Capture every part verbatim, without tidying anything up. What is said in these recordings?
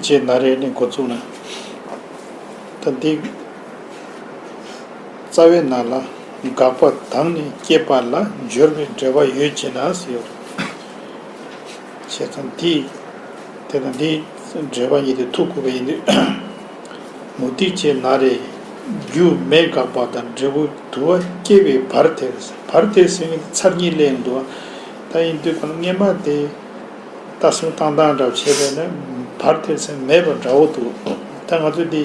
ཅེས་ན་རེ་ནས་འགོ་བཙུགས་ན། ད་འདི་རྩ་བའི་ནང་ལ་དགག་པ་དང་ནི་སྐྱེས་པ་ལ་སྦྱོར་བའི་འབྲེལ་བ་ཡོད་ཅེ་ན་ཟེར་ཡོད་རེད། བྱས་ཙང་འདི་དེ་དང་འདི་འབྲེལ་བ་གཉིས་དེ་ཐུག་དགོས་པ་ཡིན་དུས། མུ་སྟེགས་ཅེས་ན་རེ། རྒྱུ་མེད་དགག་པ་དང་འབྲས་བུ་དུ་བ་སྐྱེས་པའི་བར་དེར། བར་དེར་ཟེར་མཁན་དེ་ཚར་གཉིས་སླེབས་འདུག་ད་ཡིན་དུས་ཁོ་ན་སྔས་མ་དེ་ལྟ་སྲུང་བཏང་སྟངས་འདྲ་བྱས་པས་ན་བར་དེར་ཟེར་མེད་པ་འདྲ་བོ་འདུག་ད་ང་ཚོས་འདི་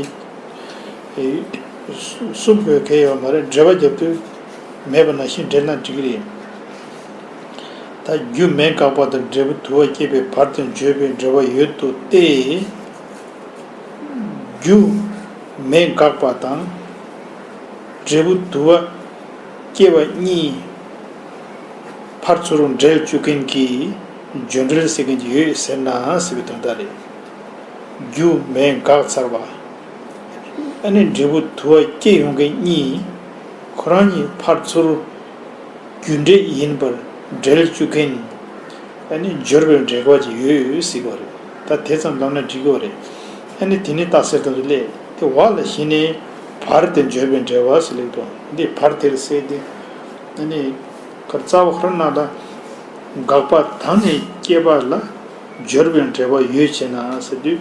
གསུང་དགོས་གལ་ཡོད་མ་རེད། འགྲེལ་པ་རྒྱབ་དུས་མེད་པ་ནང་བཞིན་འགྲེལ་ན་འགྲིག་གི་རེད། ད་རྒྱུ་མེད་དགག་པ་དང་འབྲས་བུ་དུ་བ་སྐྱེས་པའི་བར་དུ་བརྗོད་པའི་འབྲེལ་བ་ཡོད་དོ་སྟེ། རྒྱུ་མེད་དགག་པ་དང་འབྲས་བུ་དུ་བ་སྐྱེ་བ་གཉིས་ཕར་ཚུར་འབྲེལ་བཅུག་མཁན་གྱི་རྒྱུ་འབྲེལ་ཟེར་མཁན་གྱི་ཡོད་ཟེར་ན་ཟེར་བའི་དོན་དག་རེད། རྒྱུ་མེད་དགག་ཚར་བ། ཨ་ནི་འབྲས་བུ་དུ་བ་སྐྱེ་ཡོང་མཁན་གཉིས་ཁོ་རང་གཉིས་ཕར་ཚུར་རྒྱུ་འབྲས་ཡིན་པར་འབྲེལ་བཅུག་མཁན། ཨ་ནི་སྦྱོར་བའི་འབྲེལ་བ་ཅིག་ཡོད་ཟེར་གྱི་ཡོད་རེད། ད་དེ་ཙམ་ལབ་ན་འགྲིག་གི་ཡོད་རེད། ཨ་ནི་དེ་ནི་རྟགས་གསལ་དུ་སླེབས་ཏེ་བ་ལ་གཞི་ནས་བར་དེར་སྦྱོར་བའི་འབྲེལ་བ་ཟེར་ལེགས་དོ། འདི་བར་དེར་ཟེར་ཏེ། ཨ་ནི་གར་རྩ་བ་ཁར་ན་ལ་དགག་པ་དང་ནི་སྐྱེས་པ་ལ་སྦྱོར་བའི་འབྲེལ་བ་ཡོད་ཅེ་ན་ཟེར་དུས་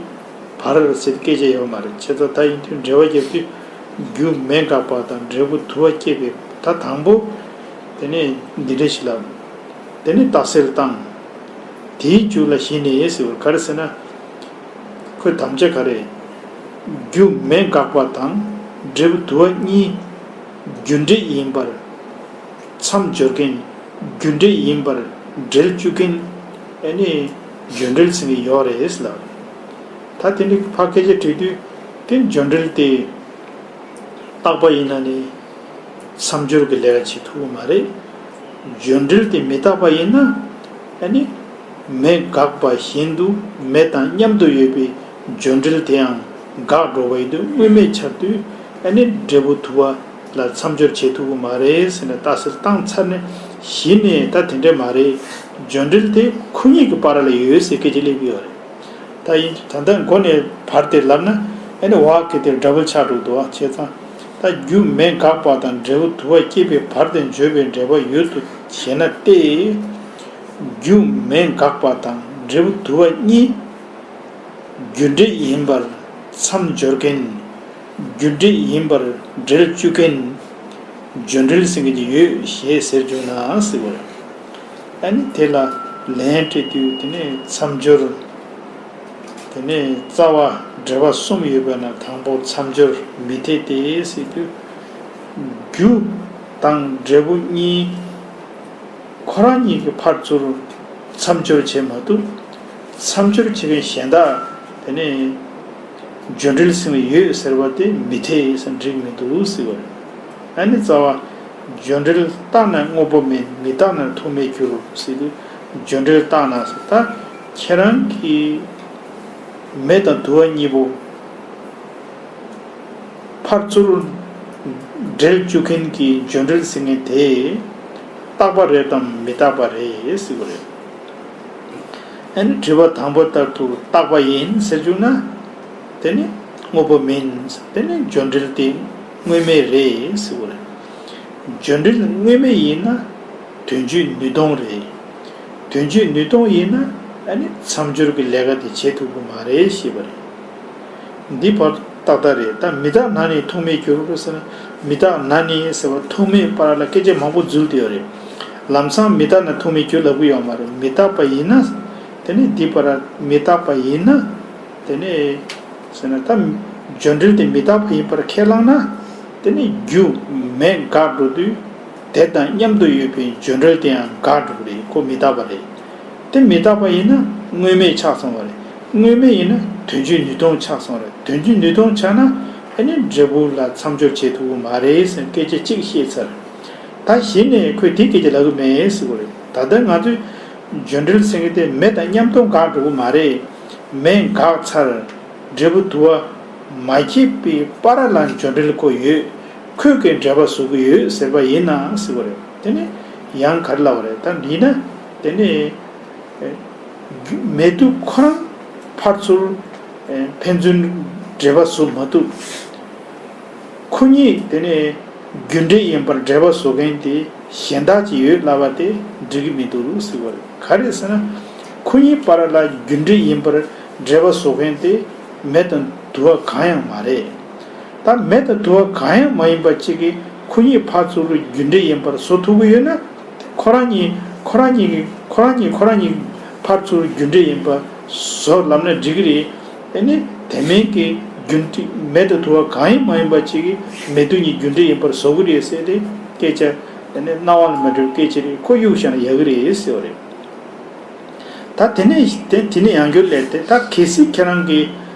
བར་ཟེར་སྐད་ཆ་ཡོད་མ་རེད། བྱས་ཙང་ད་ཡིན་དུས་འབྲེལ་བ་རྒྱབ་དུས་རྒྱུ་མེད་དགག་པ་དང་འབྲས་བུ་དུ་བ་སྐྱེས་པའི་ད་དང་པོ་དེ་ནས་འདི་འདྲ་ཞིག་ལབ། དེ་ནས་རྟགས་གསལ་བཏང་། དེའི་མཇུག་ལ་གཞི་ནས་ཟེར་བར་ག་རེ་ཟེར་ན། ཁོའི་དམ་བཅའ་ག་རེ། རྒྱུ་མེད་དགག་པ་དང་འབྲས་བུ་དུ་བ་གཉིས་རྒྱུ་འབྲས་ཡིན་པར་མཚམས་སྦྱོར་མཁན། རྒྱུ་འབྲས་ཡིན་པར་འབྲེལ་བཅུག་མཁན། ཨ་ནི་རྒྱུ་འབྲེལ་ཟེར་མཁན་ཡོད་རེད་ལབ། ད་དེ་འདྲ་ཕར་སྐད་ཆ་དྲིས་དུས་དེ་རྒྱུ་འབྲེལ་དེ་རྟག་པ་ཡིན་ན་ནི་མཚམས་སྦྱོར་གྱི་ལས་ཀ་བྱེད་ཐུབ་ཀྱི་མ་རེད། རྒྱུ་འབྲེལ་དེ་མི་རྟག་པ་ཡིན་ན་ཨ་ནི་མེད་དགག་པ་བཞིན་དུ་མེད་དང་མཉམ་དུ་ཡོད་པའི་རྒྱུ་འབྲེལ་དེའང་འགག་འགྲོ་བ་ཡིན་དུས་དངོས་མེད་ཆགས་དུས་ཨ་ནི་འབྲས་བུ་དུ་བ་ལ་མཚམས་སྦྱོར་བྱེད་ཐུབ་ཀྱི་མ་རེད་ཟེར་ནས་རྟགས་གསལ་བཏང་ཚར་ནས་གཞི་ནས་ད་དེ་འདྲ་མ་རེད། རྒྱུ་འབྲེལ་དེ་ཁོ་གཉིས་ཀྱི་བར་ལ་ཡོད་ཟེར་སྐད་ཆ་སླེབས་ཀྱི་ཡོད་རེད། ད་ཡིན་ད་ལྟ་མགོ་ནས་བར་དེར་ལབ་ན་ཨ་ནི་བ་གི་དེར་ཌ་བལ་ཆགས་འགྲོ་འདུག་བ། བྱས་ཙང་ད་རྒྱུ་མེད་དགག་པ་དང་འབྲས་བུ་དུ་བ་སྐྱེས་པའི་བར་དེར་བརྗོད་པའི་འབྲེལ་བ་ཡོད་དོ་ཞེ་ན་སྟེ། རྒྱུ་མེད་དགག་པ་དང་འབྲས་བུ་དུ་བ་གཉིས་རྒྱུ་འབྲས་ཡིན་པར་མཚམས་སྦྱོར་མཁན། རྒྱུ་འབྲས་ཡིན་པར་འབྲེལ་བཅུག་མཁན། རྒྱུ་འབྲེལ་ཟེར་མཁན་ཅིག་ཡོད་ཞེས་ཟེར་བཅུག་ན་ཟེར་བ་རེད། ཨ་ནི་དེ་ལ་ལན་སྤྲད་དུས་དེ་ནས་མཚམས་སྦྱོར། དེ་ནས་རྩ་བ་འགྲེལ་པ་གསུམ་ཡོད་པ་ན་དང་པོ་མཚམས་སྦྱོར་མི་འཐད་དེ་ཟེར་དུས། རྒྱུ་དང་འབྲས་བུ་གཉིས་ཁོ་རང་གཉིས་ཀྱི་ཕར་ཚུར་མཚམས་སྦྱོར་བྱེད་མ་ཐུབ། མཚམས་སྦྱོར་བྱེད་མཁན་གཞན་དག་དེ་ནས་རྒྱུ་འབྲེལ་ཟེར་བ་ཡོད་ཟེར་བ་དེ་མི་འཐད་ཟེར་འགྲིག་མི་འདུག་ཟེར་བ་རེད། ཨ་ནི་རྩ་བ། རྒྱུ་འབྲེལ་རྟག་ན་དངོས་པོ་མིན། མི་རྟག་ན་ཐུག་མེད་འགྱུར་ཟེར་དུས་རྒྱུ་འབྲེལ་རྟག་ན་ཟེར་ད་ཁྱེད་རང་གིས་མེ་དང་དུ་བ་གཉིས་པོ་ཕར་ཚུར་འབྲེལ་བཅུག་མཁན་གྱི་རྒྱུ་འབྲེལ་ཟེར་མཁན་དེ་རྟག་པ་རེད་དམ་མི་རྟག་པ་རེད་ཟེར་བ་རེད། ཨ་ནི་དྲི་བ་དང་པོ་ལྟར་དུ་རྟག་པ་ཡིན་ཟེར་བཅུག་ན། དེ་ནི་དངོས་པོ་མིན། དེ་ནི་རྒྱུ་འབྲེལ་དེ་དངོས་མེད་རེད་ཟེར་བ་རེད། རྒྱུ་འབྲེལ་དངོས་མེད་ཡིན་ན་དོན་བྱེད་ནུས་སྟོང་རེད། དོན་བྱེད་ནུས་སྟོང་ཡིན་ན་ཨ་ནི་མཚམས་སྦྱོར་གྱི་ལས་ཀ་དེ་བྱེད་ཐུབ་ཀྱི་མ་རེད་ཞེས་པ་རེད། འདི་བར་ཏག་ཏག་རེད། ད་མི་རྟག་ན་ནི་ཐུག་མེད་འགྱུར་ཟེར་ན། མི་རྟག་ན་ནི་ཟེར་བ་ཐུག་མེད་བར་ལ་སྐད་ཆ་མང་པོ་འཛུལ་བསྡད་ཡོད་རེད། ལམ་སང་མི་རྟག་ན་ཐུག་མེད་འགྱུར་ལབ་ཀྱི་ཡོད་མ་རེད། མི་རྟག་པ་ཡིན་ན། དེ་ནི་འདི་བར་མི་རྟག་པ་ཡིན་ན། དེ་ནི་ཟེར་ན་ད་རྒྱུ་འབྲེལ་དེ་མི་རྟག་པ་ཡིན་པར་ཁས་བླངས་ན། དེ་ནི་རྒྱུ་མེད་འགག་འགྲོ་དུས། དེ་དང་མཉམ་དུ་ཡོད་པའི་རྒྱུ་འབྲེལ་དེའང་འགག་འགྲོ་གི་རེད། ཁོ་མི་རྟག་པ་རེད། དེ་མི་རྟག་པ་ཡིན་ན་དངོས་མེད་ཆགས་སོང་བ་རེད། དངོས་མེད་ཡིན་ན་དོན་བྱེད་ནུས་སྟོང་ཆགས་སོང་རེད། དོན་བྱེད་ནུས་སྟོང་ཆགས་ན་ཨ་ནི་འབྲས་བུ་ལ་མཚམས་སྦྱོར་བྱེད་ཐུབ་ཀྱི་མ་རེད་ཟེར་སྐད་ཆ་གཅིག་བཤད་ཚར། ད་གཞི་ནས་ཁོས་དེ་སྐད་ཆ་ལབ་ཀྱི་མེད་ཟེར་བ་རེད། ད་ལྟ་ང་ཚོས་རྒྱུ་འབྲེལ་ཟེར་མཁན་དེ་མེ་དང་མཉམ་དུ་འགག་འགྲོ་གི་མ་རེད། མེ་འགག་ཚར། འབྲས་བུ་དུ་བ་མ་སྐྱེས་པའི་བར་ལ་རྒྱུ་འབྲེལ་ཁོ་ཡོད། ཁོས་ཀྱི་འབྲེལ་པ་བཟོ་གི་ཡོད་ཟེར་བ་ཡིན་ན་ཟེར་བ་རེད། དེ་ནི་ཡང་ག་རེ་ལབ་པ་རེད། ད་འདི་ན་དེ་ནི་མེ་དུ་ཁོ་རང་ཕར་ཚུར་ ཕན་ཚུན་འབྲེལ་བ་བཟོ་མ་ཐུབ། ཁོ་གཉིས་དེ་ནས་རྒྱུ་འབྲས་ཡིན་པར་འབྲེལ་བ་བཟོ་མཁན་དེ་གཞན་དག་ཅིག་ཡོད་ལབ་པ་དེ་འགྲིག་གི་མི་འདུག་ཟེར་བ་རེད། ག་རེ་ཟེར་ན། ཁོ་གཉིས་བར་ལ་རྒྱུ་འབྲས་ཡིན་པར་འབྲེལ་བ་བཟོ་མཁན་དེ་མེ་དང་དུ་བ་གང་ཡང་མ་རེད། ད་མེ་དང་དུ་བ་གང་ཡང་མ་ཡིན་པ་གཅིག་གིས་ཁོ་གཉིས་ཕར་ཚུར་རྒྱུ་འབྲས་ཡིན་པར་བཟོ་ཐུབ་ཀྱི་ཡོད་ན། ཁོ་རང་གཉིས་ཁོ་རང་གཉིས་ཀྱིས་ཁོ་རང་གཉིས་ཁོ་རང་གཉིས་ཕར་ཚུར་རྒྱུ་འབྲས་ཡིན་པ་བཟོ་ལབ་ན་འགྲིག་གི་རེད། ཨ་ནི་དེ་མིན་གྱི་རྒྱུ་འབྲས་མེ་དང་དུ་བ་གང་ཡང་མ་ཡིན་པ་གཅིག་གིས་མེ་དུ་གཉིས་རྒྱུ་འབྲས་ཡིན་པར་བཟོ་གི་རེད་ཟེར་ཏེ་སྐད་ཆ་ཨ་ནི་རྣ་བ་ལ་མ་འགྲོ་བའི་སྐད་ཆ་རེད། ཁོ་གཡུག་བཞག་ན་ཡག་གི་རེད་ཟེར་བ་རེད། ད་དེ་ནས་དེ་དེ་ནས་ཡང་བསྐྱར་སླེབས་ཏེ། ད་གལ་སྲིད་ཁྱེད་རང་གིས་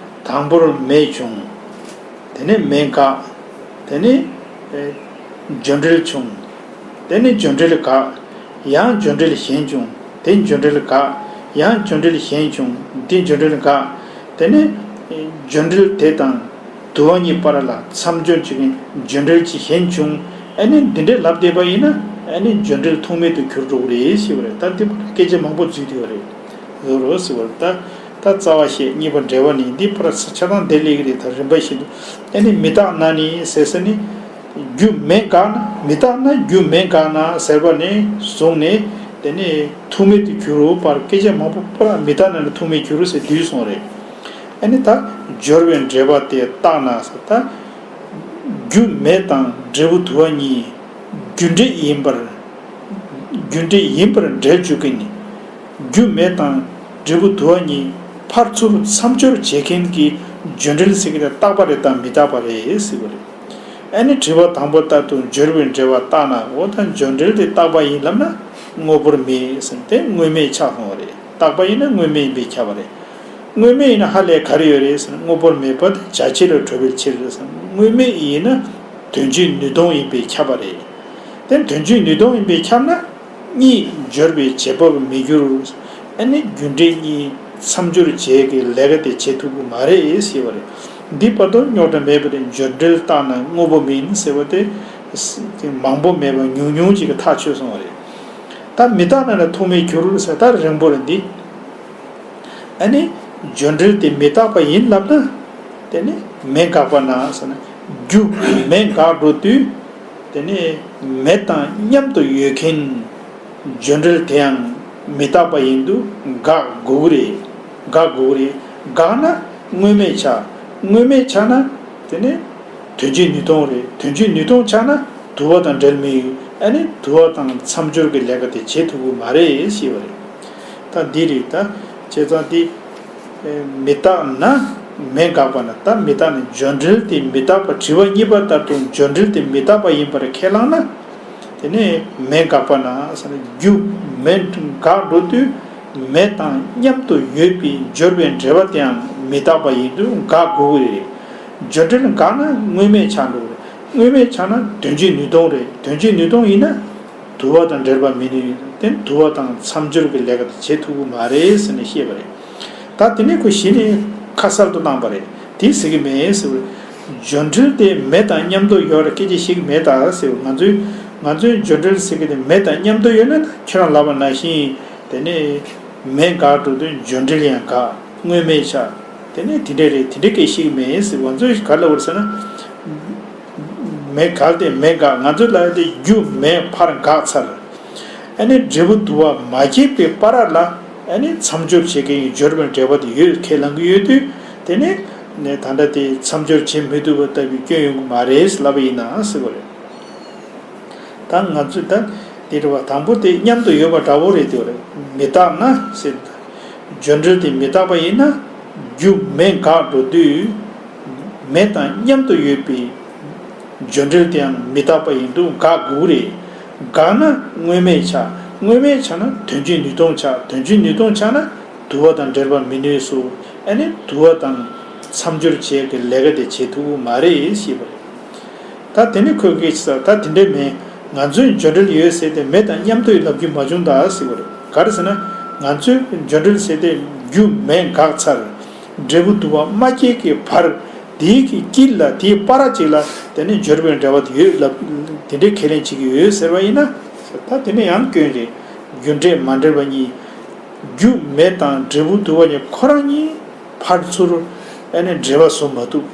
དང་པོར་མེ་བྱུང་། དེ་ནས་མེ་འགག་དེ་ནས་ཨེ་འགྱོ་འབྲེལ་བྱུང་། དེ་ནས་འགྱོ་འབྲེལ་འགག་ཡང་འགྱོ་འབྲེལ་གཞན་བྱུང་། དེ་འགྱོ་འབྲེལ་འགག་ཡང་འགྱོ་འབྲེལ་གཞན་བྱུང་། དེ་འགྱོ་འབྲེལ་འགག་དེ་ནས་ཨེ་འགྱོ་འབྲེལ་དེ་དང་དུ་བ་གཉིས་བར་ལ་མཚམས་སྦྱོར་བྱེད་མཁན་འགྱོ་འབྲེལ་གྱི་གཞན་བྱུང་། ཨ་ནི་འདི་འདྲའི་ལབ་བསྡད་པ་ཡིན་ན། ཨ་ནི་འགྱོ་འབྲེལ་ཐུག་མེད་དུ་གྱུར་འགྲོ་གི་རེད་ཞེས་པ་རེད། ད་འདི་སྐད་ཆ་མང་པོ་བརྗོད་ཐུབ་པ་རེད། ཡོད་རོ་ཟེར་བར་ད། ད་རྩ་བ་བཤད། གཉིས་པ་འབྲེལ་བ་ནི། འདི་ཕར་ཆ་ཚང་དེ་སླེབས་ཀྱི་རེད། ད་རིམ་པ་བཞིན་དུ། ཨ་ནི་མི་རྟག་ན་ནི་ཟེར་ས་ནི། རྒྱུ་མེ་འགག་ན། མི་རྟག་ན་རྒྱུ་མེ་འགག་ན་ཟེར་བ་ནས་བཟུང་ནས། དེ་ནས་ཐུག་མེད་དུ་གྱུར་རོ་བར་སྐད་ཆ་མང་པོ་པོ་ར་མི་རྟག་ན་ནི་ཐུག་མེད་གྱུར་རོ་ཟེར་བསྡུས་སོང་རེད། ཨ་ནི་ད་སྦྱོར་བའི་འབྲེལ་བ་དེ་རྟག་ན་ཟེར། ད་རྒྱུ་མེ་དང་འབྲས་བུ་དུ་བ་གཉིས་རྒྱུ་འབྲས་ཡིན་པར། རྒྱུ་འབྲས་ཡིན་པར་འབྲེལ་འཇུག་གི་ནི། རྒྱུ་མེ་དང་འབྲས་བུ་དུ་བ་གཉིས་ཕར་ཚུར་མཚམས་སྦྱོར་བྱེད་མཁན་གྱི་འགྱོ་འབྲེལ་ཟེར་གྱི་དེ་རྟག་པ་རེད་དམ་མི་རྟག་པ་རེད་ཟེར་བ་རེད། ཨ་ནི་དྲི་བ་དང་པོ་ལྟར་དུ་སྦྱོར་བའི་འབྲེལ་བ་རྟག་ན། འོ་ད་འགྱོ་འབྲེལ་དེ་རྟག་པ་ཡིན་ལབ་ན་དངོས་པོར་མེད་ཟེར་ཏེ་དངོས་མེད་ཆགས་སོང་བ་རེད། རྟག་པ་ཡིན་ན་དངོས་མེད་ཡིན་པས་ཁྱབ་པ་རེད། དངོས་མེད་ཡིན་ན་ཧ་ལས་ག་རེ་ཡོད་རེད་ཟེར་ན། དངོས་པོར་མེད་པ་དེ་བྱ་བྱེད་ལ་གྲུབ་པའི་ཕྱིར་ཟེར། དངོས་མེད་ཡིན་ན་དོན་སྤྱི་ནུས་སྟོང་ཡིན་པས་ཁྱབ་པ་རེད། དེ་དོན་སྤྱི་ནུས་སྟོང་ཡིན་པས་ཁྱབ་ན། གཉིས་སྦྱོར་བའི་བྱེད་པར་མི་འགྱུར། ཨ་ནི་རྒྱུ་འབྲས་གཉིས་མཚམས་སྦྱོར་བྱེད་ཀྱི་ལས་ཀ་དེ་བྱེད་ཐུབ་ཀྱི་མ་རེད་ཞེས་པ་རེད། འདི་བར་དུ་རྙོག་དྲ་མེད་པ་དེ་འགྱོ་འབྲེལ་རྟག་ན་དངོས་པོ་མིན་ཟེར་བ་དེ་མང་པོ་མེད་པ་ཉུང་ཉུང་ཅིག་གིས་ཐག་ཆོད་སོང་བ་རེད། ད་མི་རྟག་ན་ནི་ཐུག་མེད་གྱུར་ཟེར། ད་རིང་པོ་རེད་འདི། ཨ་ནི་འགྱོ་འབྲེལ་དེ་མི་རྟག་པ་ཡིན་ལབ་ན། དེ་ནི་མེ་འགགས་པ་ན་ཟེར་ན། རྒྱུ་མེ་འགགས་འགྲོ་དུས། དེ་ནི་མེ་དང་མཉམ་དུ་ཡོད་མཁན་འགྱོ་འབྲེལ་དེ་ཡང་མི་རྟག་པ་ཡིན་དུས་འགག་དགོས་ཀྱི་རེད། འགག་དགོས་ཀྱི་རེད། འགག་ན་དངོས་མེད་ཆགས། དངོས་མེད་ཆགས་ན་དེ་ནི་དོན་སྤྱི་ནུས་སྟོང་རེད། དོན་སྤྱི་ནུས་སྟོང་ཆགས་ན་དུ་བ་དང་འབྲེལ་མི་ཡོད། ཨ་ནི་དུ་བ་དང་མཚམས་སྦྱོར་གྱི་ལས་ཀ་དེ་བྱེད་ཐུབ་ཀྱི་མ་རེད་ཞེས་པ་རེད། ད་འདི་རེད། ད་བྱས་ཙང་འདི་མི་རྟག་ན་མེ་འགགས་པ་ན། ད་མི་རྟག་ན་འགྱོ་འབྲེལ་དེ་མི་རྟག་པ། དྲི་བ་གཉིས་པ་ལྟར་དུ་འགྱོ་འབྲེལ་དེ་མི་རྟག་པ་ཡིན་པར་ཁས་བླངས་ན། དེ་ནས་མེ་འགགས་པ་ན་ཟེར་ན། རྒྱུ་མེ་འགགས་འགྲོ་དུས་མེ་དང་མཉམ་དུ་ཡོད་པའི་སྦྱོར་བའི་འབྲེལ་བ་དེའང་མི་རྟག་པ་ཡིན་དུས་འགག་དགོས་ཀྱི་རེད། འགྱོ་འབྲེལ་འགག་ན་དངོས་མེད་ཆགས་འགྲོ་གི་རེད། དངོས་མེད་ཆགས་ན་དོན་སྤྱི་ནུས་སྟོང་རེད། དོན་སྤྱི་ནུས་སྟོང་ཡིན་ན་དུ་བ་དང་འབྲེལ་བ་མི་ནུས། དེ་དུ་བ་དང་མཚམས་སྦྱོར་གྱི་ལས་ཀ་དེ་བྱེད་ཐུབ་ཀྱི་མ་རེད་ཟེར་ནས་བཤད་པ་རེད། ད་དེ་ནས་ཁོས་གཞི་ནས་ཁ་གསལ་དུ་བཏང་པ་རེད། དེ་ཟེར་གྱི་མེད་ཟེར་བ་རེད། འགྱོ་འབྲེལ་དེ་མེ་དང་མཉམ་དུ་ཡོད་རེད། སྐད་ཆ་བཤད་ཀྱི་མེད་ད་ཟེར་བ། ང་ཚོའི་ང་ཚོའི་འགྱོ་འབྲེལ་ཟེར་གྱི་དེ་མེ་དང་མཉམ་དུ་ཡོད་ན། ད་ཁྱོད་རང་ལབ་པ་ནང་བཞིན་དེ་ནས་མེ་འགག་འགྲོ་དུས་འགྱོ་འབྲེལ་ཡང་འགག་དངོས་མེད་ཆགས། དེ་ནས་དེ་འདྲ་རེད། དེ་འདྲ་སྐད་བཤད་ཀྱི་མེད་ཟེར་བ། ང་ཚོས་ག་རེ་ལབ་པ་རེད་ཟེར་ན། མེ་ག་དེ་མེ་འགག་ང་ཚོས་ལབ་ཡ་དེ་རྒྱུ་མེ་ཕར་འགག་ཚར། ཨ་ནི་འབྲས་བུ་དུ་བ་མ་སྐྱེས་པའི་བར་ལ་ཨ་ནི་མཚམས་སྦྱོར་བྱེད་མཁན་གྱི་སྦྱོར་བའི་འབྲེལ་བ་དེ་ཡོད་ཁས་ལེན་གྱི་ཡོད་དུས། དེ་ནས་ནས་ད་ལྟ་དེ་མཚམས་སྦྱོར་བྱེད་མི་ཐུབ་པ་ལྟ་བུའི་སྐྱོན་ཡོང་གི་མ་རེད་ལབ་པ་ཡིན་ན་ཟེར་བ་རེད། ད་ང་ཚོས་ད་དེ་རེད་བ། དང་པོ་དེ་མཉམ་དུ་ཡོད་པ་འདྲ་བོ་རེད། དེ་རེད། མི་རྟག་ན་ཟེར། འགྱོ་འབྲེལ་དེ་མི་རྟག་པ་ཡིན་ན། རྒྱུ་མེ་འགག་འགྲོ་དུས་མེ་དང་མཉམ་དུ་ཡོད་པའི་འགྱོ་འབྲེལ་དེའང་མི་རྟག་པ་ཡིན་དུས་འགག་དགོས་རེད། འགག་ན་དངོས་མེད་ཆགས། དངོས་མེད་ཆགས་ན་དོན་སྤྱི་ནུས་སྟོང་ཆགས། དོན་སྤྱི་ནུས་སྟོང་ཆགས་ན་དུ་བ་དང་འབྲེལ་བ་མི་ནུས་སོ། ཨ་ནི་དུ་བ་དང་མཚམས་སྦྱོར་བྱེད་ཀྱི་ལས་ཀ་དེ་བྱེད་ཐུབ་ཀྱི་མ་རེད་ཞེས་པ་རེད། ད་དེ་ནི་ཁོས་སྐད་ཆ་ད་དེ་འདྲ་མེད། ང་ཚོས་འགྱོ་འབྲེལ་ཡོད་ཟེར་ཏེ་མེ་དང་མཉམ་དུ་ལབ་རྒྱུ་མ་བྱུང་ད་ཟེར་བ་རེད། ག་རེ་ཟེར་ན། ང་ཚོས་འགྱོ་འབྲེལ་ཟེར་ཏེ་རྒྱུ་མེ་འགག་ཚར། འབྲས་བུ་དུ་བ་མ་སྐྱེས་ཀྱི་བར། དེའི་གི་དཀྱིལ་ལ་དེའི་བར་ཅིག་ལ་དེ་ནི་སྦྱོར་བའི་འབྲེལ་བ་དེ་ཡོད་ལབ། དེ་འདྲའི་ཁས་ལེན་བྱེད་ཀྱི་ཡོད་ཟེར་བ་ཡིན་ན། ད་དེ་ནི་ཡང་སྐྱོན་རེད། རྒྱུ་འབྲས་མ་འབྲེལ་བ་གཉིས། རྒྱུ་མེ་དང་འབྲས་བུ་དུ་བ་གཉིས་ཁོ་རང་གཉིས་ཕར་ཚུར་ ཨ་ནི་འབྲེལ་བ་བཟོ་མ་ཐུབ།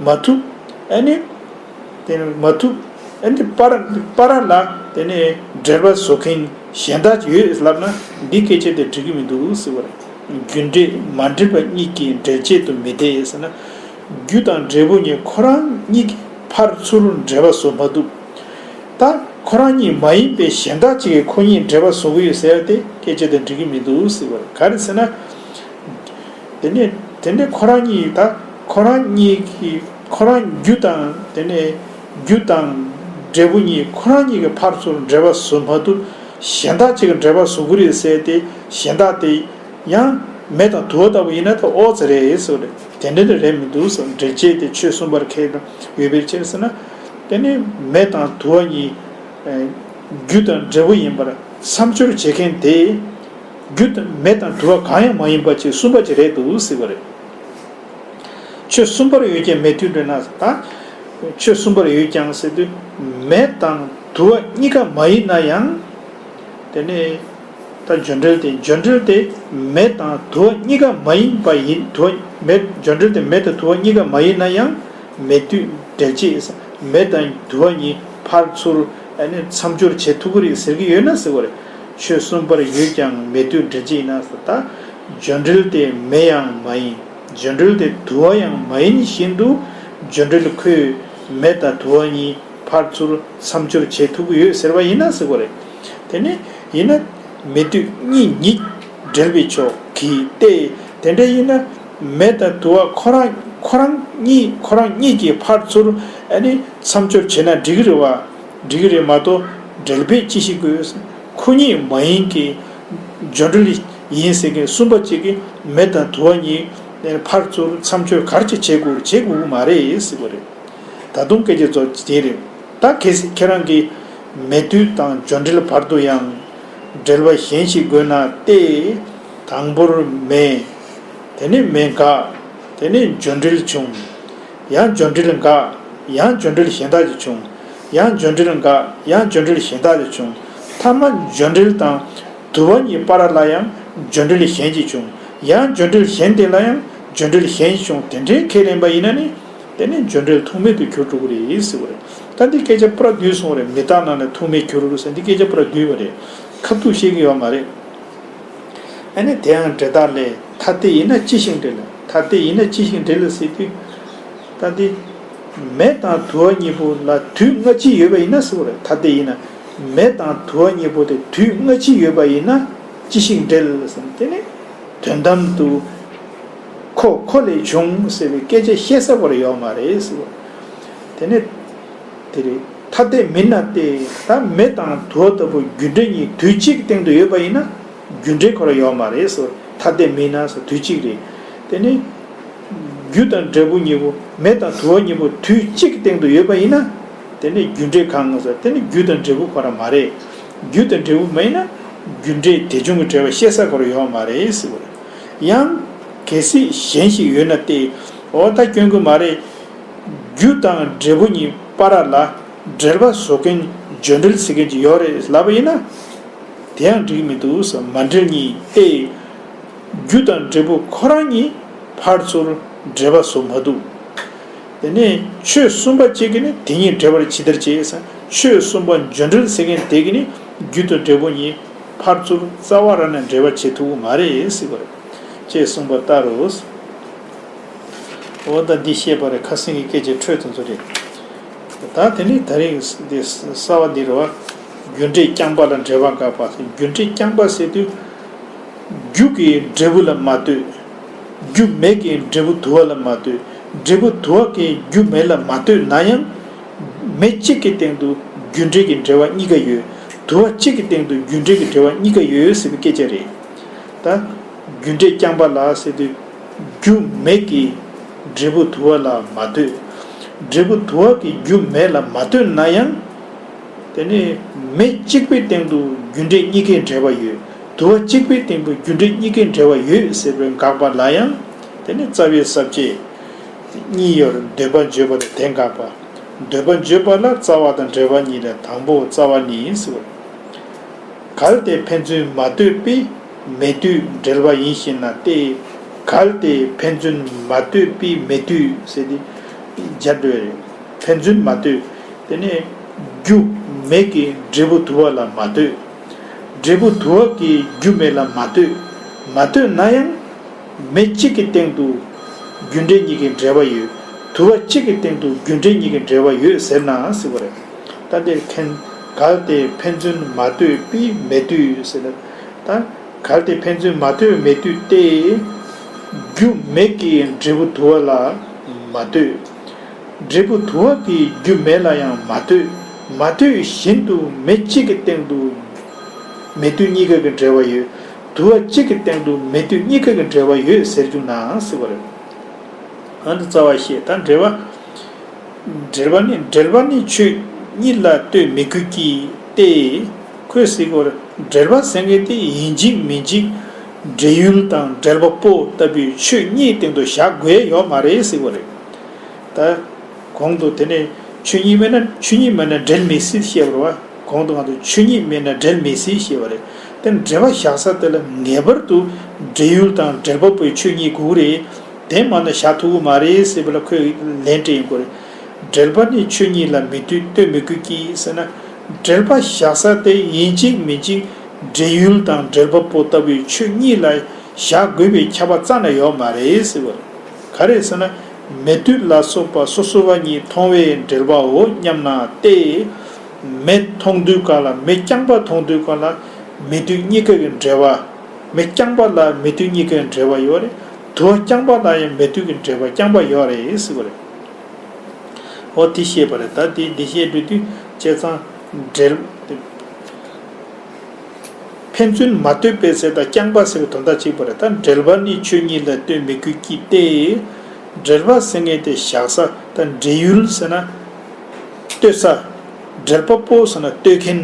མ་ཐུབ། ཨ་ནི་དེ་ནི་མ་ཐུབ། ཨ་ནི་པར་པར་ལ་དེ་ནི་འབྲེལ་བ་བཟོ་མཁན་གཞན་དག་ཅིག་ཡོད་ལབ་ན་འདི་སྐད་ཆ་དེ་འགྲིག་གི་མི་འདུག་ཟེར་བ་རེད། རྒྱུ་འབྲས་མ་འདྲེས་པ་གཉིས་ཀྱིས་འབྲེལ་བྱེད་དུ་མི་འཐད་ཟེར་ན། རྒྱུ་དང་འབྲས་བུ་གཉིས་ཁོ་རང་གཉིས་ཀྱིས་ཕར་ཚུར་འབྲེལ་བ་བཟོ་མ་ཐུབ། ད་ཁོ་རང་གཉིས་མ་ཡིན་པའི་གཞན་དག་ཅིག་གིས་ཁོ་གཉིས་འབྲེལ་བ་བཟོ་གི་ཡོད་ཟེར་ཡ་དེ་སྐད་ཆ་དེ་འགྲིག་གི་མི་འདུག་ཟེར་བ་རེད། ག་རེ་ཟེར་ན། དེ་ནས་དེ་ནས་ཁོ་རང་གཉིས་ད་ཁོ་རང་གཉིས་ཀྱི་ཁོ་རང་རྒྱུ་དང་དེ་ནས་རྒྱུ་དང་འབྲས་བུ་གཉིས་ཁོ་རང་གཉིས་ཀྱིས་ཕར་ཚུར་འབྲེལ་བ་བཟོ་མ་ཐུབ། གཞན་དག་ཅིག་གིས་འབྲེལ་བ་བཟོ་གི་རེད་ཟེར་ཏེ་གཞན་དག་དེ་ཡང་མེ་དང་དུ་བ་ལྟ་བུ་ཡིན་ན་ད་ཨོ་ཙི་རེད་ཟེར་བ་རེད། དེ་འདྲ་དེ་རེད་མི་འདུག་ཟེར། འབྲེལ་བྱེད་དེ་ཆོས་གསུམ་པར་ཁེལ་ཡོད་པའི་ཕྱིར་ཟེར་ན། དེ་ནི་མེ་དང་དུ་བ་གཉིས་རྒྱུ་དང་འབྲས་བུ་ཡིན་པར་མཚམས་སྦྱོར་བྱེད་མཁན་དེ། རྒྱུ་དང་མེ་དང་དུ་བ་གང་ཡང་མ་ཡིན་པ་ཅིག་གསུམ་པ་ཅིག་རེད་འདུག་ཟེར་བ་རེད། ཆོས་གསུམ་པར་ཡོད་ཀྱང་མེ་དུས་འདྲེས་ན་ད། ཆོས་གསུམ་པར་ཡོད་ཀྱང་ཟེར་དུས་མེ་དང་དུ་བ་གཉིས་ཀ་མ་ཡིན་ན་ཡང་། དེ་ནས་ད་འབྱོར་འབྲེལ་དེ་འབྱོར་འབྲེལ་དེ་མེ་དང་དུ་བ་གཉིས་ཀ་མ་ཡིན་པ་ཡིན། དུ་བ་མེ་འབྱོར་འབྲེལ་དེ་མེ་དང་དུ་བ་གཉིས་ཀ་མ་ཡིན་ན་ཡང་མེ་དུས་འབྲེལ་བྱེད་མེ་དང་དུ་བ་གཉིས་ཕར་ཚུར་ཨ་ནི་མཚམས་སྦྱོར་བྱེད་ཐུབ་ཀྱི་རེད་ཟེར་གྱི་ཡོད་ན་ཟེར་བ་རེད། ཆོས་གསུམ་པར་ཡོད་ཀྱང་མེ་དུས་འབྲེལ་བྱེད་ཡིན་ན་ཟེར་ད། འབྱོར་འབྲེལ་དེ་མེ་ཡང་མ་ཡིན། འབྱོར་འབྲེལ་དེ་དུ་བ་ཡང་མ་ཡིན་བཞིན་དུ་འབྱོར་འབྲེལ་ཁོས་མེ་དང་དུ་བ་གཉིས་ཕར་ཚུར་མཚམས་སྦྱོར་བྱེད་ཐུབ་ཀྱི་ཡོད་ཟེར་བ་ཡིན་ན་ཟེར་བ་རེད། དེ་ནི་ཡིན་ན་མེ་དུས་གཉིས་ཉིད་འབྲེལ་བའི་ཕྱོགས་ཀྱིས་ཏེ། དེ་འདྲ་ཡིན་ན་མེ་དང་དུ་བ་ཁོ་རང་ཁོ་རང་གཉིས་ཁོ་རང་གཉིས་ཀྱིས་ཕར་ཚུར་ཨ་ནི་མཚམས་སྦྱོར་བྱས་ན་འགྲིག་གི་རེད་བ། འགྲིག་གི་རེད་མ་གཏོགས་འབྲེལ་བས་ཅི་ཞིག་དགོས། ཁོ་གཉིས་མ་ཡིན་གྱི་འབྱོར་འབྲེལ་ཡིན་ཟེར་མཁན་གསུམ་པ་གཅིག་གིས་མེ་དང་དུ་བ་གཉིས་ཕར་ཚུར་མཚམས་སྦྱོར་ག་རེ་བྱེད་དགོས་བྱེད་དགོས་ཀྱི་མ་རེད་ཟེར་བ་རེད། ད་དུང་སྐད་ཆ་ཚོ་དེ་རེད། ད་གལ་སྲིད་ཁྱེད་རང་གིས་མེ་དུས་དང་འབྱོར་འབྲེལ་བར་དུ་ཡང་འབྲེལ་བ་གཞན་ཞིག་དགོས་ན་སྟེ། དང་པོར་མེ། དེ་ནས་མེ་འགགས། དེ་ནས་འབྱོར་འབྲེལ་བྱུང་། ཡང་འབྱོར་འབྲེལ་འགགས། ཡང་འབྱོར་འབྲེལ་གཞན་དག་ཅིག་བྱུང་། ཡང་འབྱོར་འབྲེལ་འགགས། ཡང་འབྱོར་འབྲེལ་གཞན་དག་ཅིག་བྱུང་། མཐའ་མ་འབྱོར་འབྲེལ་དང་དུ་བ་གཉིས་བར་ལ་ཡང་འབྱོར་འབྲེལ་གཞན་ཅིག་བྱུང་། ཡང་འབྱོར་འབྲེལ་གཞན་དེ་ལ་ཡང་འབྱོར་འབྲེལ་གཞན་ཞིག་བྱུང་། དེ་འདྲའི་ཁས་ལེན་པ་ཡིན་ན་ནི། དེ་ནི་འབྱོར་འབྲེལ་ཐུག་མེད་དུ་གྱུར་འགྲོ་གི་རེད་ཟེར་བ་རེད། ད་འདི་སྐད་ཆ་པུ་ར་བསྡུས་སོང་བ་རེད། མི་རྟག་ནང་ནས་ཐུག་མེད་འགྱུར་རོ་ཟེར་འདི་སྐད་ཆ་པུ་ར་བསྡུས་པ་རེད། ཁ་ཐུག་བཤད་ཀྱི་ཡོད་མ་རེད། ཨ་ནི་དེ་ཡང་འབྲེལ་ཐག་ལས་ཐ་དད་ཡིན་ན་ཅི་ཞིག་འབྲེལ། ཐ་དད་ཡིན་ན་ཅི་ཞིག་འབྲེལ་ཟེར་དུས། ད་འདི་མེ་དང་དུ་བ་གཉིས་པོ་ལ་དུས་སྔ་ཕྱི་ཡོད་པ་ཡིན་ན་ཟེར་བ་རེད། ཐ་དད་ཡིན་ན་མེ་དང་དུ་བ་གཉིས་པོ་དེ་དུས་སྔ་ཕྱི་ཡོད་པ་ཡིན་ན་ཅི་ཞིག་འབྲེལ་ཟེར་ན་དེ་ནི། དོན་དམ་དུ་ཁོ་ཁོ་ལས་བྱུང་ཟེར་བའི་སྐད་ཆ་བཤད་ས་བར་ཡོད་མ་རེད་ཟེར་བ། དེ་ནས་དེ་རེད། ཐ་དད་མིན་ན་སྟེ། ད་མེ་དང་དུ་བ་ལྟ་བུ་རྒྱུ་འབྲས་གཉིས་དུས་གཅིག་སྟེང་དུ་ཡོད་པ་ཡིན་ན་རྒྱུ་འབྲས་ཁོ་རང་ཡོད་མ་རེད་ཟེར། ཐ་དད་མིན་ན་ཟེར་དུས་གཅིག་རེད། དེ་ནས་རྒྱུ་དང་འབྲས་བུ་གཉིས་པོ་མེ་དང་དུ་བ་གཉིས་པོ་དུས་གཅིག་སྟེང་དུ་ཡོད་པ་ཡིན་ན། དེ་ནི་རྒྱུ་འབྲས་གང་ཟེར། དེ་ནི་རྒྱུ་དང་འབྲས་བུ་ཁོ་རང་མ་རེད། རྒྱུ་དང་འབྲས་བུ་མ་ཡིན་ན་རྒྱུ་འབྲས་དེ་བྱུང་གི་འབྲེལ་བ་བཤད་ས་ཁོ་རང་ཡོད་མ་རེད་ཟེར་བ་རེད། ཡང་གལ་སྲིད་གཞན་ཞིག་ཡོད་ན་སྟེ། འོ་ད་སྐྱོན་གི་མ་རེད། རྒྱུ་དང་འབྲས་བུ་གཉིས་བར་ལ་འབྲེལ་བ་བཟོ་མཁན་འབྱོར་འབྲེལ་ཟེར་མཁན་ཅིག་ཡོད་རེད་ལབ་པ་ཡིན་ན། དེ་ཡང་འགྲིག་མི་འདུག་ཟེར། མ་འབྲེལ་གཉིས་ཏེ། རྒྱུ་དང་འབྲས་བུ་ཁོ་རང་གཉིས་ཕར་ཚུར་འབྲེལ་བ་བཟོ་མ་ཐུབ། དེ་ནས་ཆོས་གསུམ་པ་གཅིག་གིས་ནི་དེ་གཉིས་འབྲེལ་བར་ཇི་ལྟར་བྱེད་ཟེར། ཆོས་གསུམ་པ་འབྱོར་འབྲེལ་ཟེར་མཁན་དེ་གིས་ནི་རྒྱུ་དང་འབྲས་བུ་གཉིས་ཕར་ཚུར་རྩ་བ་རང་ནས་འབྲེལ་བ་བྱེད་ཐུབ་ཀྱི་མ་རེད་ཟེར་བ་རེད། ཅེས་གསུངས་པ་ལྟར་རོ། འོ་ད་འདི་བཤད་པ་རེད། ཁ་སང་གི་སྐད་ཆའི་འཕྲོས་དེ་ཚོ་རེད། ད་དེ་ནི་ད་རེས་འདི་གསར་བ་འདི་རེད་བ། རྒྱུ་འབྲས་རྐྱང་པ་ལ་འབྲེལ་བ་འགགས་པ། རྒྱུ་འབྲས་རྐྱང་པ་ཟེར་དུས། རྒྱུ་གིས་འབྲས་བུ་ལ་མ་ལྟོས། རྒྱུ་མེད་ཀྱིས་འབྲས་བུ་དུ་བ་ལ་མ་ལྟོས། འབྲས་བུ་དུ་བ་གིས་རྒྱུ་མེད་ལ་མ་ལྟོས་ན་ཡང་། མེ་གཅིག་གི་སྟེང་དུ་རྒྱུ་འབྲས་ཀྱི་འབྲེལ་བ་གཉིས་ཀ་ཡོད། དུ་བ་གཅིག་གི་སྟེང་དུ་རྒྱུ་འབྲས་ཀྱི་འབྲེལ་བ་གཉིས་ཀ་ཡོད་ཟེར་བའི་སྐད་ཆ་རེད། ད་རྒྱུ་འབྲས་རྐྱང་པ་ལ་ཟེར་དུས། རྒྱུ་མེད་ཀྱིས་འབྲས་བུ་དུ་བ་ལ་མ་ལྟོས། འབྲས་བུ་དུ་བ་གིས་རྒྱུ་མེད་ལ་མ་ལྟོས་ན་ཡང་། དེ་ནི་མེ་གཅིག་པའི་སྟེང་དུ་རྒྱུ་འབྲས་གཉིས་ཀའི་འབྲེལ་བ་ཡོད། དུ་བ་གཅིག་པའི་སྟེང་དུ་རྒྱུ་འབྲས་གཉིས་ཀའི་འབྲེལ་བ་ཡོད་ཟེར་བའི་དགག་པ་ལ་ཡང་། དེ་ནི་རྩ་བའི་ས་བཅད་གཉིས་ཡོད། འདོད་པ་བརྗོད་པ་དང་དེ་དགག་པ། འདོད་པ་བརྗོད་པ་ལ་རྩ་བ་དང་འབྲེལ་བ་གཉིས་ལས་དང་པོ་རྩ་བ་ནི་ཟེར་བ། གལ་ཏེ་ཕན་ཚུན་མ་ལྟོས་པས་མེ་དུས་འབྲེལ་བ་ཡིན་ཞེ་ན་སྟེ། གལ་ཏེ་ཕན་ཚུན་མ་ལྟོས་པའི་མེ་དུས་ཟེར་ཏེ་སྦྱར་འགྲོ་ཡ་རེད། ཕན་ཚུན་མ་ལྟོས། དེ་ནས་རྒྱུ་མེད་ཀྱི་འབྲས་བུ་དུ་བ་ལ་མ་ལྟོས། འབྲས་བུ་དུ་བ་གི་རྒྱུ་མེ་ལ་མ་ལྟོས། མ་ལྟོས་ན་ཡང་། མེ་གཅིག་གི་སྟེང་དུ་རྒྱུ་འབྲས་གཉིས་ཀྱི་འབྲེལ་བ་ཡོད། དུ་བ་གཅིག་གི་སྟེང་དུ་རྒྱུ་འབྲས་གཉིས་ཀྱི་འབྲེལ་བ་ཡོད་ཟེར་ན་ཟེར་བ་རེད། ད་འདིར་མཁན། གལ་ཏེ་ཕན་ཚུན་མ་ལྟོས་པའི་མེ་དུས་ཟེར་ན། ད། གལ་ཏེ་ཕན་ཚུན་མ་ལྟོས་མེ་དུས་ཏེ། རྒྱུ་མེ་གི་འབྲས་བུ་དུ་བ་ལ་མ་ལྟོས། འབྲས་བུ་དུ་བ་གི་རྒྱུ་མེ་ལ་ཡང་མ་ལྟོས། མ་ལྟོས་བཞིན་དུ་མེ་གཅིག་གི་སྟེང་དུ། མེ་དུས་གཉིས་ཀ་གི་འབྲེལ་བ་ཡོད། དུ་བ་གཅིག་གི་སྟེང་དུ་མེ་དུས་གཉིས་ཀ་གི་འབྲེལ་བ་ཡོད་ཟེར་བྱུང་ན་ཟེར་བ་རེད། ཨ་ནི་རྩ་བ་ཤེས་ད་འབྲེལ་བ། འབྲེལ་བ་ནི་འབྲེལ་བ་ནི་ཆོས་ཉིད་ལ་ལྟོས་མི་དགོས་ཀྱི་སྟེ། ཁོས་ཟེར་གོ་རེད། འབྲེལ་བ་ཟེར་མཁན་དེ་ཡིན་གཅིག་མིན་གཅིག་འབྲེལ་ཡུལ་དང་འབྲེལ་པ་པོ་ལྟ་བུའི་ཆོས་ཉིད་སྟེང་དུ་བཞག་དགོས་ཡོད་མ་རེད་ཟེར་གོ་རེད། ད། གོང་དུ་དེ་ནས་ཆོས་ཉིད་མེད་ན་ཆོས་ཉིད་མེད་ན་འབྲེལ་མི་སྲིད་ཞེས་པ་རེད་བ། གོང་དུ་ང་ཚོས་ཆོས་ཉིད་མེད་ན་འབྲེལ་མི་སྲིད་ཞེས་པ་རེད། དེ་འབྲེལ་བ་བཞག་ས་དེ་ལ་ངེས་པར་དུ་འབྲེལ་ཡུལ་དང་འབྲེལ་པ་པོའི་ཆོས་ཉིད་དགོས་རེད། དེ་མ་ན་བཞག་ཐུབ་ཀྱི་མ་རེད་ཟེར་བ་ལ་ཁོས་ལན་སྤྲད་ཡོང་གི་རེད། འབྲེལ་པ་ནི་ཆོས་ཉིད་ལ་མི་ལྟོས་ལྟོས་མི་དགོས་ཀྱི་ཟེར་ན། འབྲེལ་བ་བཞག་ས་དེ་ཡིན་གཅིག་མིན་གཅིག་འབྲེལ་ཡུལ་དང་འབྲེལ་པ་པོ་ལྟ་བུའི་ཆོས་ཉིད་ལ་བཞག་དགོས་པའི་ཁྱབ་པ་རྩ་ནས་ཡོད་མ་རེད་ཟེར་བ་རེད། ག་རེ་ཟེར་ན། མེ་དུས་ལ་སོགས་པ་སོ་སོ་བ་ཉིད་མཐོང་བས་འབྲེལ་བའོ་སྙམ་ན་སྟེ། མེ་མཐོང་དུས་གང་ལ་མེ་རྐྱང་པ་མཐོང་དུས་གང་ལ་མེ་དུས་གཉིས་ཀ་གི་འབྲེལ་བ། མེ་རྐྱང་པ་ལ་མེ་དུས་གཉིས་ཀའི་འབྲེལ་བ་ཡོད་རེད། དུ་བ་རྐྱང་པ་ལ་ཡང་མེ་དུས་ཀྱི་འབྲེལ་བ་རྐྱང་པ་ཡོད་རེད་ཟེར་བ་རེད། འོ་དེ་ཤེས་པ་རེད། ད་དེ་འདི་ཤེས་འགྲོ་དུས་བྱས་ཙང་འབྲེལ། ཕན་ཚུན་མ་ལྟོས་པའི་ཟེར་དང་རྐྱང་པ་ཟེར་བའི་དོན་དག་གཅིག་པ་རེད། ད་འབྲེལ་པ་ནི་ཆོས་ཉིད་ལ་ལྟོས་མི་དགོས་ཀྱི་སྟེ། འབྲེལ་པ་ཟེར་མཁན་དེ་བཞག་ས་དང་འབྲེལ་ཡུལ་ཟེར་ན། ལྟོས་ས། འབྲེལ་པ་པོ་ཟེར་ན་ལྟོས་མཁན།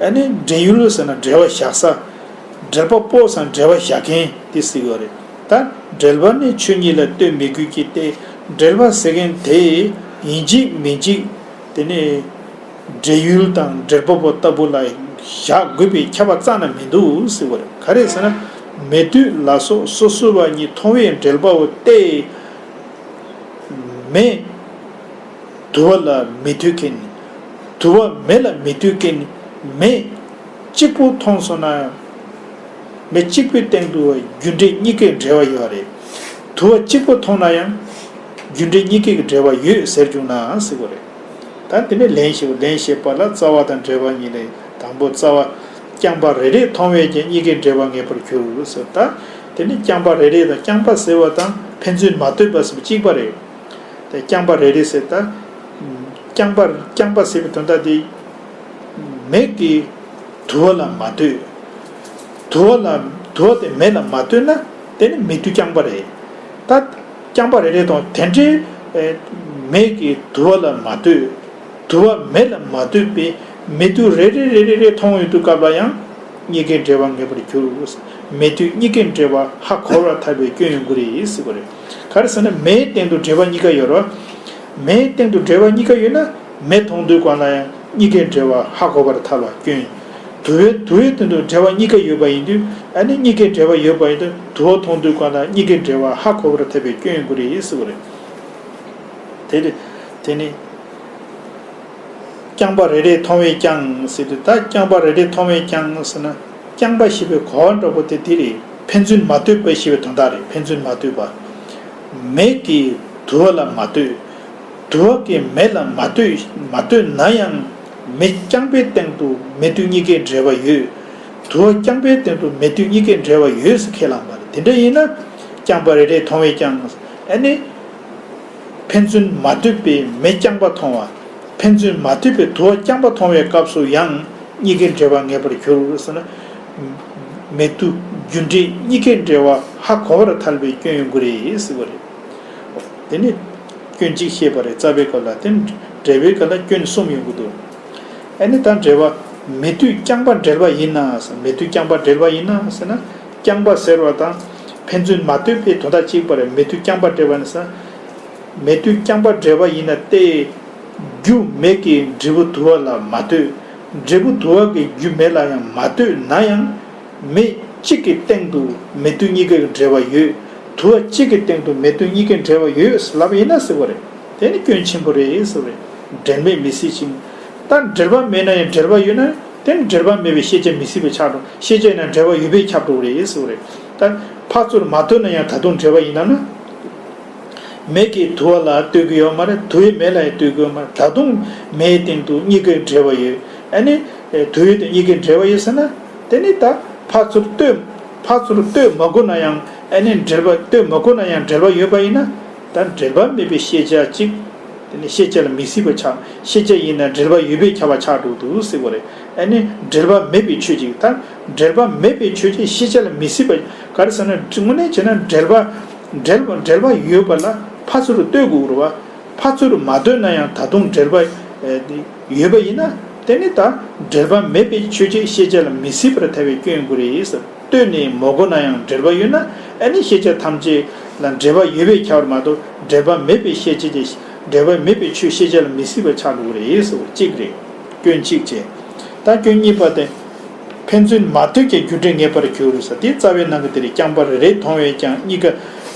ཨ་ནི་འབྲེལ་ཡུལ་ཟེར་ན་འབྲེལ་བ་བཞག་ས། འབྲེལ་པ་པོ་ཟེར་ན་འབྲེལ་བ་བཞག་མཁན་དེ་ཟེར་གྱི་ཡོད་རེད། ད་འབྲེལ་པ་ནི་ཆོས་ཉིད་ལ་ལྟོས་མི་དགོས་ཀྱི་སྟེ། འབྲེལ་པ་ཟེར་མཁན་དེ་ཡིན་གཅིག་མིན་གཅིག་དེ་ནི། འབྲེལ་ཡུལ་དང་འབྲེལ་པ་པོ་ལྟ་བུ་ལ་བཞག་དགོས་པའི་ཁྱབ་པ་རྩ་ནས་མི་འདུག་ཟེར་བ་རེད། ག་རེ་ཟེར་ན། མེ་དུས་ལ་སོགས་སོ་སོ་བ་ཉིད་མཐོང་བས་འབྲེལ་པའོ་སྟེ། མེ་དུ་བ་ལ་མི་ལྟོས་མཁན། དུ་བ་མེ་ལ་མི་ལྟོས་མཁན། མེ་གཅིག་པུ་མཐོང་སོང་ན་ཡང་། མེ་གཅིག་པུའི་སྟེང་དུ་རྒྱུ་འབྲས་གཉིས་ཀའི་འབྲེལ་བ་ཡོད་རེད། དུ་བ་གཅིག་པུ་མཐོང་ན་ཡང་རྒྱུ་འབྲས་གཉིས་ཀའི་འབྲེལ་བ་ཡོད་ཟེར་བྱུང་ན་ཟེར་བ་རེད། ད་དེ་ནས་ལན་ཞེས་པ་ལན་ཞེས་པ་ལ་རྩ་བ་དང་འབྲེལ་བ་གཉིས་ལས་དང་པོ་རྩ་བ། རྐྱང་པ་རེ་རེས་མཐོང་བས་ཀྱང་གཉིས་ཀའི་འབྲེལ་བ་ངེས་པར་འགྱུར་ཟེར། ད་དེ་ནི་རྐྱང་པ་རེ་རེ་དང་རྐྱང་པ་ཟེར་བ་དང་ཕན་ཚུན་མ་ལྟོས་པ་ཟེར་བ་གཅིག་པ་རེད། དེ་རྐྱང་པ་རེ་རེ་ཟེར་ད། རྐྱང་པ་རྐྱང་པ་ཟེར་བའི་དོན་དག་དེ། མེ་གི་དུ་བ་ལ་མ་ལྟོས། དུ་བ་ལ་དུ་བ་དེ་མེ་ལ་མ་ལྟོས་ན་དེ་ནི་མེ་དུས་རྐྱང་པ་རེད། ད་རྐྱང་པ་རེ་རེ་དང་དེ་འདྲའི་མེ་གི་དུ་བ་ལ་མ་ལྟོས། དུ་བ་མེ་ལ་མ་ལྟོས་པའི་མེ་དུས་རེ་རེ་རེ་རེ་རེ་མཐོང་ཡོང་དུས་སྐབས་ལ་ཡང་གཉིས་ཀའི་འབྲེལ་བ་ངེས་པར་འགྱུར། མེ་དུས་གཉིས་ཀའི་འབྲེལ་བ་ཧ་གོ་བར་ཐལ་བའི་སྐྱོན་ཡོང་གི་རེད་ཟེར་བ་རེད། ག་རེ་ཟེར་ན་མེའི་སྟེང་དུ་འབྲེལ་བ་གཉིས་ཀ་ཡོད་རེད། མེའི་སྟེང་དུ་འབྲེལ་བ་གཉིས་ཀ་ཡོད་ན་མེ་མཐོང་དུས་སྒང་ལ་ཡང་གཉིས་ཀའི་འབྲེལ་བ་ཧ་གོ་བར་ཐལ་བ་སྐྱོན། དུ་བའི་དུ་བའི་སྟེང་དུ་འབྲེལ་བ་གཉིས་ཀ་ཡོད་པ་ཡིན་དུས་ཨ་ནི་གཉིས་ཀའི་འབྲེལ་བ་ཡོད་པ་ཡིན་དུས་དུ་བ་མཐོང་དུས་སྒང་ལ་གཉིས་ཀའི་འབྲེལ་བ་ཧ་གོ་བར་ཐལ་བའི་སྐྱོན་ཡོང་གི་རེད་ཟེར་བ་རེད། དེ་ནི་དེ་ནི། རྐྱང་པ་རེ་རེས་མཐོང་བས་ཀྱང་ཟེར་དུས་ད་རྐྱང་པ་རེ་རེས་མཐོང་བས་ཀྱང་ཟེར་ན་རྐྱང་པ་ཞེས་པའི་གོ་བ་འདྲ་པོ་དེ་དེ་རེད། ཕན་ཚུན་མ་ལྟོས་པ་ཞེས་པའི་དོན་དག་རེད། ཕན་ཚུན་མ་ལྟོས་པ། མེ་གིས་དུ་བ་ལ་མ་ལྟོས། དུ་བ་གིས་མེ་ལ་མ་ལྟོས་མ་ལྟོས་ན་ཡང་མེ་རྐྱང་པའི་སྟེང་དུ་མེ་དུས་གཉིས་ཀའི་འབྲེལ་བ་ཡོད། དུ་བ་རྐྱང་པའི་སྟེང་དུ་མེ་དུས་གཉིས་ཀའི་འབྲེལ་བ་ཡོད་ཟེར་ཁས་བླངས་པ་རེད། དེ་འདྲ་ཡིན་ན་རྐྱང་པ་རེ་རེས་མཐོང་བས་ཀྱང་ཨ་ནི། ཕན་ཚུན་མ་ལྟོས་པའི་མེ་རྐྱང་པ་མཐོང་བ། ཕན་ཚུན་མ་ལྟོས་པའི་དུ་བ་རྐྱང་པ་མཐོང་བའི་སྐབས་སུ་ཡང་གཉིས་ཀའི་འབྲེལ་བ་ངེས་པར་འགྱུར་ཟེར་ན། མེ་དུ་རྒྱུ་འབྲས་གཉིས་ཀའི་འབྲེལ་བ་ཧ་གོ་བར་ཐལ་བའི་སྐྱོན་ཡོང་གི་རེད་ཟེར་བ་རེད། དེ་ནི་སྐྱོན་གཅིག་བཤད་པ་རེད། རྩ་བའི་སྐབས་ལ་དེ་འབྲེལ་བའི་སྐབས་ལ་སྐྱོན་གསུམ་ཡོང་གི་འདུག་ཨ་ནི་ད་འབྲེལ་བ་མེ་དུས་རྐྱང་པ་འབྲེལ་བ་ཡིན་ན་ཟེར། མེ་དུས་རྐྱང་པ་འབྲེལ་བ་ཡིན་ན་ཟེར་ན་རྐྱང་པ་ཟེར་བ་དང་ཕན་ཚུན་མ་ལྟོས་པའི་དོན་དག་གཅིག་པ་རེད། མེ་དུས་རྐྱང་པ་འབྲེལ་བ་ཡིན་ན་ཟེར། མེ་དུས་རྐྱང་པ་འབྲེལ་བ་ཡིན་ན་སྟེ། རྒྱུ་མེ་གི་འབྲས་བུ་དུ་བ་ལ་མ་ལྟོས། འབྲས་བུ་དུ་བ་གི་རྒྱུ་མེ་ལ་ཡང་མ་ལྟོས་ན་ཡང་། མེ་གཅིག་གི་སྟེང་དུ་མེ་དུས་གཉིས་ཀའི་འབྲེལ་བ་ཡོད། དུ་བ་གཅིག་གི་སྟེང་དུ་མེ་དོན་གཉིས་ཀའི་འབྲེལ་བ་ཡོད་ཟེར་ལབ་པ་ཡིན་ན་ཟེར་བ་རེད། དེ་ནི་སྐྱོན་ཆེན་པོ་རེད་ཟེར་བ་རེད། འབྲེལ་མེད་མི་སྲིད་ཅིང་། ད་འབྲེལ་པ་མེད་ན་ཡང་འབྲེལ་པ་ཡོད་ན་དེ་ནི་འབྲེལ་པ་མེད་པའི་ཤེས་བྱ་མི་སྲིད་པ་ཆགས་འགྲོ། ཤེས་བྱ་ཡིན་ན་འབྲེལ་པ་ཡོད་པས་ཁྱབ་འགྲོ་གི་རེད་ཟེར་བ་རེད། ད་ཕར་ཚུར་མ་ལྟོས་ན་ཡང་ད་དུང་འབྲེལ་པ་ཡིན་ན་ན། མེ་གིས་དུ་བ་ལ་ལྟོས་ཀྱི་ཡོད་མ་རེད། དུ་བས་མེ་ལ་ཡང་ལྟོས་ཀྱི་ཡོད་མ་རེད། ད་དུང་མེའི་སྟེང་དུ་གཉིས་ཀའི་འབྲེལ་བ་ཡོད། ཨ་ནི་དུ་བའི་སྟེང་གཉིས་ཀའི་འབྲེལ་བ་ཡོད་ཟེར་ན། དེ་ནི་ད་ཕར་ཚུར་ལྟོས་ཕར་ཚུར་ལྟོས་མ་དགོས་ན་ཡང་ཨ་ནི་འབྲེལ་པ་ལྟོས་མ་དགོས་ན་ཡང་འབྲེལ་པ་ཡོད་པ་ཡིན་ན། ད་འབྲེལ་པ་མེད་པའི་ཤེས་བྱ་གཅིག་དེ་ནི་ཤེས་བྱ་ལ་མི་སྲིད་པ་ཆགས། ཤེས་བྱ་ཡིན་ན་འབྲེལ་པ་ཡོད་པས་ཁྱབ་པ་ཆགས་འགྲོ་འདུག་ཟེར་བ་རེད། ཨ་ནི་འབྲེལ་པ་མེད་པའི་ཆོས་ཅིག་ད་འབྲེལ་པ་མེད་པའི་ཆོས་ཅིག་ཤེས་བྱ་ལ་མི་སྲིད་པ་ག་རེ་ཟེར་ན། དངོས་གནས་བྱས་ན་འབྲེལ་པ་འབྲེལ་པ་འབྲེལ་པ་ཡོད་པ་ལ་ཕར་ཚུར་ལྟོས་དགོས་རེད་བ། ཕར་ཚུར་མ་ལྟོས་ན་ཡང་ད་དུང་འབྲེལ་པ་ཡོད་པ་ཡིན་ན། དེ་ནི་ད་འབྲེལ་པ་མེད་པའི་ཆོས་ཅིག་ཤེས་བྱ་ལ་མི་སྲིད་པར་ཐལ་བའི་སྐྱོན་ཡོང་གི་རེད་ཟེར། ལྟོས་ནས་མ་གོ་ན་ཡང་འབྲེལ་པ་ཡོད་ན། ཨ་ནི་ཤེས་བྱ་ཐམས་ཅད་ལ་འབྲེལ་པ་ཡོད་པས་ཁྱབ་པར་མ་གཏོགས། འབྲེལ་པ་མེད་པའི་ཤེས་བྱ་དེ་འབྲེལ་པ་མེད་པའི་ཆོས་ཤེས་བྱ་ལ་མི་སྲིད་པར་ཆགས་འགྲོ་གི་རེད་ཟེར་བ་གཅིག་རེད། སྐྱོན་གཅིག་བྱས། ད་སྐྱོན་གཉིས་པ་དེ། ཕན་ཚུན་མ་ལྟོས་ཀྱང་རྒྱུ་འབྲས་ངེས་པར་འགྱུར་ཟེར། དེ་རྩ་བའི་ནང་གི་དེ་རེད། རྐྱང་པ་རེ་རེ་མཐོང་བས་ཀྱང་གཉིས་ཀ་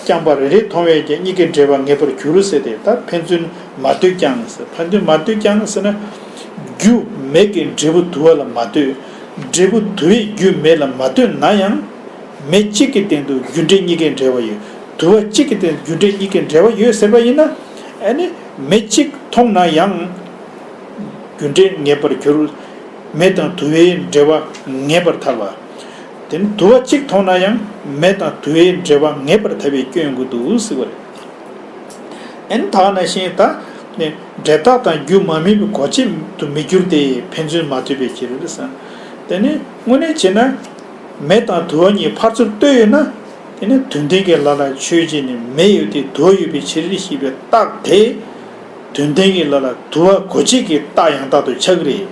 རྐྱང་པ་རེ་རེ་མཐོང་བས་ཀྱང་གཉིས་ཀའི་འབྲེལ་བ་ངེས་པར་འགྱུར་ཟེར་ཏེ། ད་ཕན་ཚུན་མ་ལྟོས་ཀྱང་ཟེར། ཕན་ཚུན་མ་ལྟོས་ཀྱང་ཟེར་ན། རྒྱུ་མེ་གི་འབྲས་བུ་དུ་བ་ལ་མ་ལྟོས། འབྲས་བུ་དུ་བས་རྒྱུ་མེ་ལ་མ་ལྟོས་ན་ཡང་། མེ་གཅིག་གི་སྟེང་དུ་རྒྱུ་འབྲས་གཉིས་ཀའི་འབྲེལ་བ་ཡོད། དུ་བ་གཅིག་གི་སྟེང་དུ་རྒྱུ་འབྲས་གཉིས་ཀའི་འབྲེལ་བ་ཡོད་ཟེར་བ་ཡིན་ན། ཨ་ནི་མེ་གཅིག་མཐོང་ན་ཡང་རྒྱུ་འབྲས་ངེས་པར་འགྱུར། མེ་དང་དུ་བའི་འབྲེལ་བ་ངེས་པར་ཐལ་བ། དེ་ནི་དུ་བ་གཅིག་མཐོང་ན་ཡང་མེ་དང་དུ་བའི་འབྲེལ་བ་ངེས་པར་ཐལ་བའི་སྐྱོན་ཡོང་གི་འདུག་ཟེར་བ་རེད། ཨ་ནི་ད་ག་ནང་བཞིན་ད་ནི་འབྲས་རྟགས་དང་རྒྱུ་མ་དམིགས་པའི་གོ་བྱེད་དུ་མི་འགྱུར་ཏེ། ཕན་ཚུན་མ་ལྟོས་པའི་ཕྱིར་ཟེར། དེ་ནི་དངོས་གནས་བྱས་ན། མེ་དང་དུ་བ་གཉིས་ཕར་ཚུར་ལྟོས་ཡོད་ན། དེ་ནི་དོན་ལྡན་གྱི་ལ་ལ་ཆོས་ཅན་ནི་མེ་ཡོད་དེ་དུ་བ་ཡོད་པའི་ཕྱིར་ཞེས་པའི་རྟགས་དེ། དོན་ལྡན་གྱི་ལ་ལ་དུ་བ་གོ་བྱེད་ཀྱི་རྟགས་ཡང་དག་ཏུ་ཆགས་ཀྱི་རེད།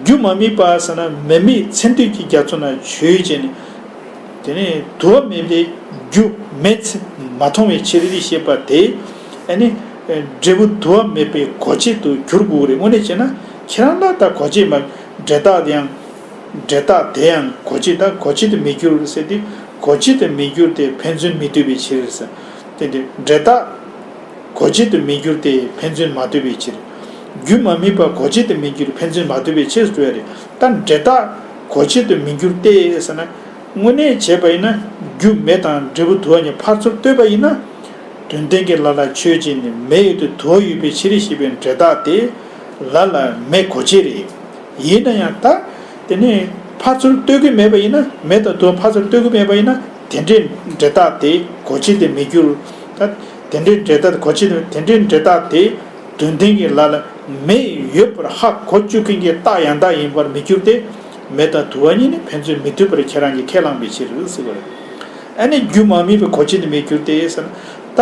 རྒྱུ་མ་དམིགས་པ་ཟེར་ན་མེ་དམིགས་མཚན་ལྡན་གྱི་རྒྱ་མཚོ་ན་ཆོས་ཅན་ནི། དེ་ནི་དུ་བ་མེད་པའི་རྒྱུ་མེ་མཚན་མ་མཐོང་བའི་ཕྱིར་ཞེས་པ་དེ། ཨ་ནི་འབྲས་བུ་དུ་བ་མེད་པའི་གོ་བྱེད་དུ་འགྱུར་དགོས་རེད། དངོས་གནས་བྱས་ན་ཁྱེད་རང་ལ་ད་གོ་བྱེད་མ་འབྲས་རྟགས་དེ་ཡང་། འབྲས་རྟགས་དེ་ཡང་གོ་བྱེད་དང་གོ་བྱེད་དུ་མི་འགྱུར་ཟེར་ཏེ། གོ་བྱེད་དུ་མི་འགྱུར་ཏེ་ཕན་ཚུན་མི་ལྟོས་པའི་ཕྱིར་ཟེར། དེ་འདི་འབྲས་རྟགས་གོ་བྱེད་དུ་མི་འགྱུར་ཏེ་ཕན་ཚུན་མ་ལྟོས་པའི་ཕྱིར། རྒྱུ་མ་དམིགས་པ་གོ་བྱེད་དུ་མི་འགྱུར་ཕན་ཚུན་མ་ལྟོས་པའི་ཕྱིར་ཞུ་བ་རེད། ད་འབྲས་རྟགས་གོ་བྱེད་དུ་མི་འགྱུར་ཏེ་ཟེར་ན། དངོས་གནས་བྱས་པ་ཡིན་ན་རྒྱུ་མེ་དང་འབྲས་བུ་དུ་བ་གཉིས་ཕར་ཚུར་ལྟོས་པ་ཡིན་ན། དོན་ལྡན་གྱི་ལ་ལ་ཆོས་ཅན་ནི་མེ་ཡོད་དེ་དུ་བ་ཡོད་པའི་ཕྱིར་ཞེས་པའི་འབྲས་རྟགས་དེ་ལ་ལ་མེ་གོ་བྱེད་རེད། ཡིན་ན་ཡང་ད་དེ་ནས་ཕར་ཚུར་ལྟོས་ཀྱི་མེད་པ་ཡིན་ན། མེ་དང་དུ་བ་ཕར་ཚུར་ལྟོས་ཀྱི་མེད་པ་ཡིན་ན། དེ་འདྲའི་འབྲས་རྟགས་དེ་གོ་བྱེད་དུ་མི་འགྱུར། ད་དེ་འདྲའི་འབྲས་རྟགས་གོ་བྱེད་དུ་དེ་འདྲའི་འབྲས་རྟགས་དེ་དོན་ལྡན་གྱི་ལ་ལ་མེ་ཡོད་པར་ཧ་གོ་བཅུག་མཁན་གྱི་རྟགས་ཡང་དག་ཡིན་པར་མི་འགྱུར་ཏེ། མེ་དང་དུ་བ་གཉིས་ནི་ཕན་ཚུན་མི་ལྟོས་པར་ཁྱེད་རང་གིས་ཁས་བླངས་པའི་ཕྱིར་ཟེར་བ་རེད། ཨ་ནི་རྒྱུ་མ་དམིགས་པའི་གོ་བྱེད་དུ་མི་འགྱུར་ཏེ་ཟེར་ན། ད་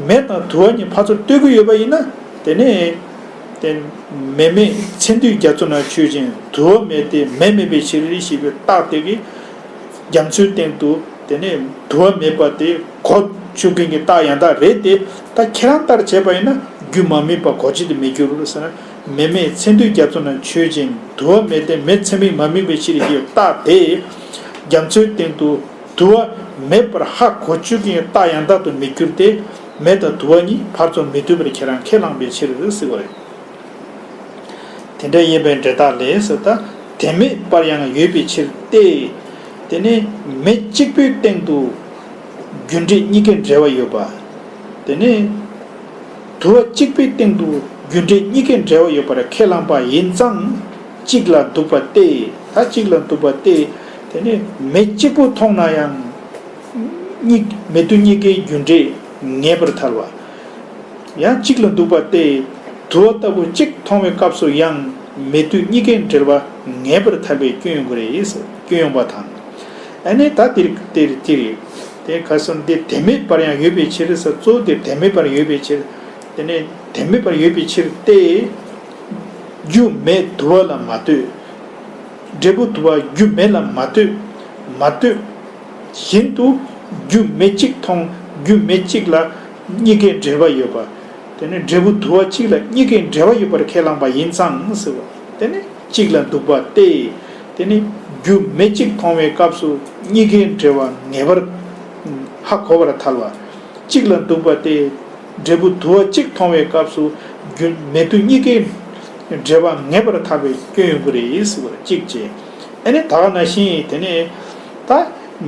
མེ་དང་དུ་བ་གཉིས་ཕར་ཚུར་ལྟོས་ཀྱི་ཡོད་པ་ཡིན་ན། དེ་ནས་དེ་མེ་མེད་མཚན་ལྡན་རྒྱ་མཚོ་ན་ཆོས་ཅན། དུ་བ་མེད་དེ་མེ་མེད་པའི་ཕྱིར་ཞེས་པའི་རྟགས་དེ་གིས་རྒྱ་མཚོའི་སྟེང་དུ་དེ་ནས་དུ་བ་མེད་པ་དེ་གོ་བཅུག་མཁན་གྱི་རྟགས་ཡང་དག་རེད་དེ། ད་ཁྱེད་རང་ལྟར་བྱས་པ་ཡིན་ན་རྒྱུ་མ་དམིགས་པ་གོ་བྱེད་དུ་མི་འགྱུར་ཟེར་ན། མེ་མེད་མཚན་ལྡན་རྒྱ་མཚོ་ན་ཆོས་ཅན། དུ་བ་མེད་དེ་མེ་མཚན་མེད་མ་དམིགས་པའི་ཕྱིར་ཞེས་པའི་རྟགས་དེ་རྒྱ་མཚོའི་སྟེང་དུ་དུ་བ་མེད་པར་ཧ་གོ་བཅུག་མཁན་གྱི་རྟགས་ཡང་དག་ཏུ་མི་འགྱུར་ཏེ། མེ་དང་དུ་བ་གཉིས་ཕར་ཚུར་མི་ལྟོས་པར་ཁྱེད་རང་ཁས་བླངས་པའི་ཕྱིར་ཟེར་བ་རེད། དེ་འདྲ་ཡིན་པའི་འབྲས་རྟགས་ལས་ཟེར། ད་དེ་མེད་པར་ཡང་ཡོད་པའི་ཕྱིར་ཏེ། དེ་ནི་མེ་གཅིག་པུའི་སྟེང་དུ་རྒྱུ་འབྲས་གཉིས་ཀའི་འབྲེལ་བ་ཡོད་པ། དེ་ནི་དུ་བ་གཅིག་པུའི་སྟེང་དུ་རྒྱུ་འབྲས་གཉིས་ཀའི་འབྲེལ་བ་ཡོད་པར་ཁས་བླངས་པ་ཡིན་ཙང་གཅིག་ལ་འདུག་པ་སྟེ། ད་གཅིག་ལ་འདུག་པ་སྟེ། དེ་ནི་མེ་གཅིག་པུ་མཐོང་ན་ཡང་གཉིས་མེ་དུ་གཉིས་ཀའི་རྒྱུ་འབྲས་ངེས་པར་ཐལ་བ། ཡང་གཅིག་ལ་འདུག་པ་སྟེ། དུ་བ་ལྟ་བུ་གཅིག་མཐོང་བའི་སྐབས་སུ་ཡང་མེ་དུ་གཉིས་ཀའི་འབྲེལ་བ་ངེས་པར་ཐལ་བའི་སྐྱོན་ཡོང་གི་རེད། སྐྱོན་ཡོང་པ་དང་། ཨ་ནི་ད་དེ་དེ་དེ་རེད། དེ་ག་སོང་དེ་དེ་མེད་པར་ཡང་ཡོད་པའི་ཕྱིར་ཟེར། གཙོ་བོ་དེ་དེ་མེད་པར་ཡོད་པའི་ཕྱིར། དེ་ནས་དེ་མེད་པར་ཡོད་པའི་ཕྱིར་ཏེ། རྒྱུ་མེ་དུ་བ་ལ་མ་ལྟོས། འབྲས་བུ་དུ་བ་རྒྱུ་མེ་ལ་མ་ལྟོས། མ་ལྟོས་བཞིན་དུ་རྒྱུ་མེ་གཅིག་མཐོང་། རྒྱུ་མེ་གཅིག་ལ་གཉིས་ཀའི་འབྲེལ་བ་ཡོད་པ། དེ་ནི་འབྲས་བུ་དུ་བ་གཅིག་ལ་གཉིས་ཀའི་འབྲེལ་བ་ཡོད་པར་ཁས་བླངས་པ་ཡིན་ཙང་ཟེར་བ། དེ་ནི་གཅིག་ལ་འདུག་པ་སྟེ། དེ་ནི་རྒྱུ་མེ་གཅིག་མཐོང་བའི་སྐབས་སུ་གཉིས་ཀའི་འབྲེལ་བ་ངེས་པར་ ཧ་གོ་བར་ཐལ་བ། གཅིག་ལ་འདུག་པ་སྟེ། འབྲས་བུ་དུ་བ་གཅིག་མཐོང་བའི་སྐབས་སུ་རྒྱུ་མེ་དུ་གཉིས་ཀའི་འབྲེལ་བ་ངེས་པར་ཐལ་བའི་སྐྱོན་ཡོང་གི་རེད་ཟེར་བ་གཅིག་བྱས། ཨ་ནི་ད་ག་ནང་བཞིན་དེ་ནས་ད་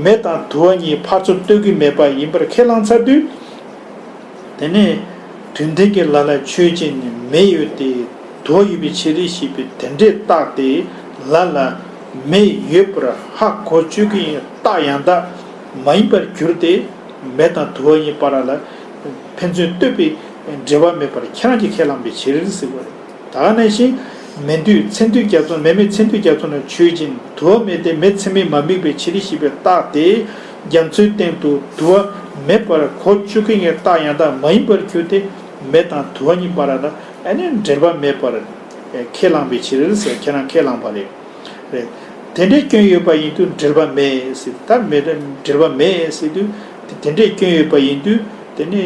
མེ་དང་དུ་བ་གཉིས་ཕར་ཚུར་ལྟོས་ཀྱི་མེད་པ་ཡིན་པར་ཁས་བླངས་ཚར་དུས། དེ་ནས་དོན་ལྡན་གྱི་ལ་ལ་ཆོས་ཅན། མེ་ཡོད་དེ་དུ་བ་ཡོད་པའི་ཕྱིར་ཞེས་པའི་དེ་འདྲའི་རྟགས་དེ་ལ་ལ་མེ་ཡོད་པར་ཧ་གོ་བཅུག་གི་རྟགས་ཡང་དག་མ་ཡིན་པར་གྱུར་ཏེ། མེ་དང་དུ་བ་གཉིས་བར་ལ་ཕན་ཚུན་ལྟོས་པའི་འབྲེལ་བ་མེད་པར་ཁྱེད་རང་གིས་ཁས་བླངས་པའི་ཕྱིར་ཟེར་བ་རེད། ད་ག་ནང་བཞིན་མེ་འདུས་ཚེ་འདུས་རྒྱ་མཚོ། མེ་མེད་ཚེ་འདུས་རྒྱ་མཚོ་ན་ཆོས་ཅན། དུ་བ་མེད་དེ་མེ་ཚད་མས་མ་དམིགས་པའི་ཕྱིར་ཞེས་པའི་རྟགས་དེ་རྒྱ་མཚོའི་སྟེང་དུ་དུ་བ་མེད་པར་གོ་བཅུག་མཁན་གྱི་རྟགས་ཡང་དག་མ་ཡིན་པར་གྱུར་ཏེ། མེ་དང་དུ་བ་གཉིས་བར་ལ་ཨ་ནི་འབྲེལ་བ་མེད་པར་ཁས་བླངས་པའི་ཕྱིར་ཟེར། ཁྱེད་རང་ཁས་བླངས་པ་རེད། རེད། དེ་འདྲའི་སྐྱོན་ཡོད་པ་ཡིན་དུས་འབྲེལ་བ་མེད་ཟེར། ད་མེད་འབྲེལ་བ་མེད་ཟེར་དུས་དེ་དེ་འདྲའི་སྐྱོན་ཡོད་པ་ཡིན་དུས་དེ་ནི།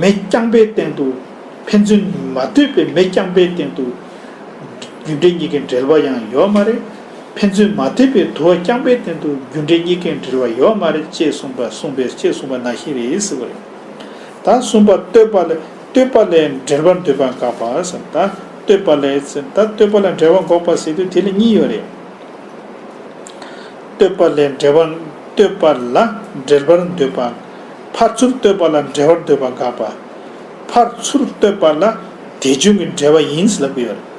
མེ་རྐྱང་པའི་སྟེང་དུ། ཕན་ཚུན་མ་ལྟོས་པའི་མེ་རྐྱང་པའི་སྟེང་དུ་རྒྱུ་འབྲས་གཉིས་ཀྱི་འབྲེལ་བ་ཡང་ཡོད་མ་རེད། ཕན་ཚུན་མ་ལྟོས་པའི་དུ་བ་རྐྱང་པའི་སྟེང་དུ་རྒྱུ་འབྲས་གཉིས་ཀའི་འབྲེལ་བ་ཡོད་མ་རེད་ཅེས་གསུངས་པ། གསུངས་པའི་ཅེས་གསུངས་པ་ནང་བཞིན་རེད་ཟེར་བ་རེད། ད་གསུམ་པ་ལྟོས་པ་ལ། ལྟོས་པ་ལས་འབྲེལ་བར་འདོད་པ་དགག་པ་ཟེར། ད་ལྟོས་པ་ལས་ཟེར། ད་ལྟོས་པ་ལ་འབྲེལ་བ་འགོག་པ་ཟེར་དུས་དེ་ལ་གཉིས་ཡོད་རེད། ལྟོས་པ་ལས་འབྲེལ་བ། ལྟོས་པ་ལ་འབྲེལ་བར་འདོད་པ། ཕར་ཚུར་ལྟོས་པ་ལ་འབྲེལ་བར་འདོད་པ་དགག་པ། ཕར་ཚུར་ལྟོས་པ་ལ་དེ་བྱུང་གི་འབྲེལ་བ་ཡིན་ཟེར་ལབ་ཀྱི་ཡོད་རེད།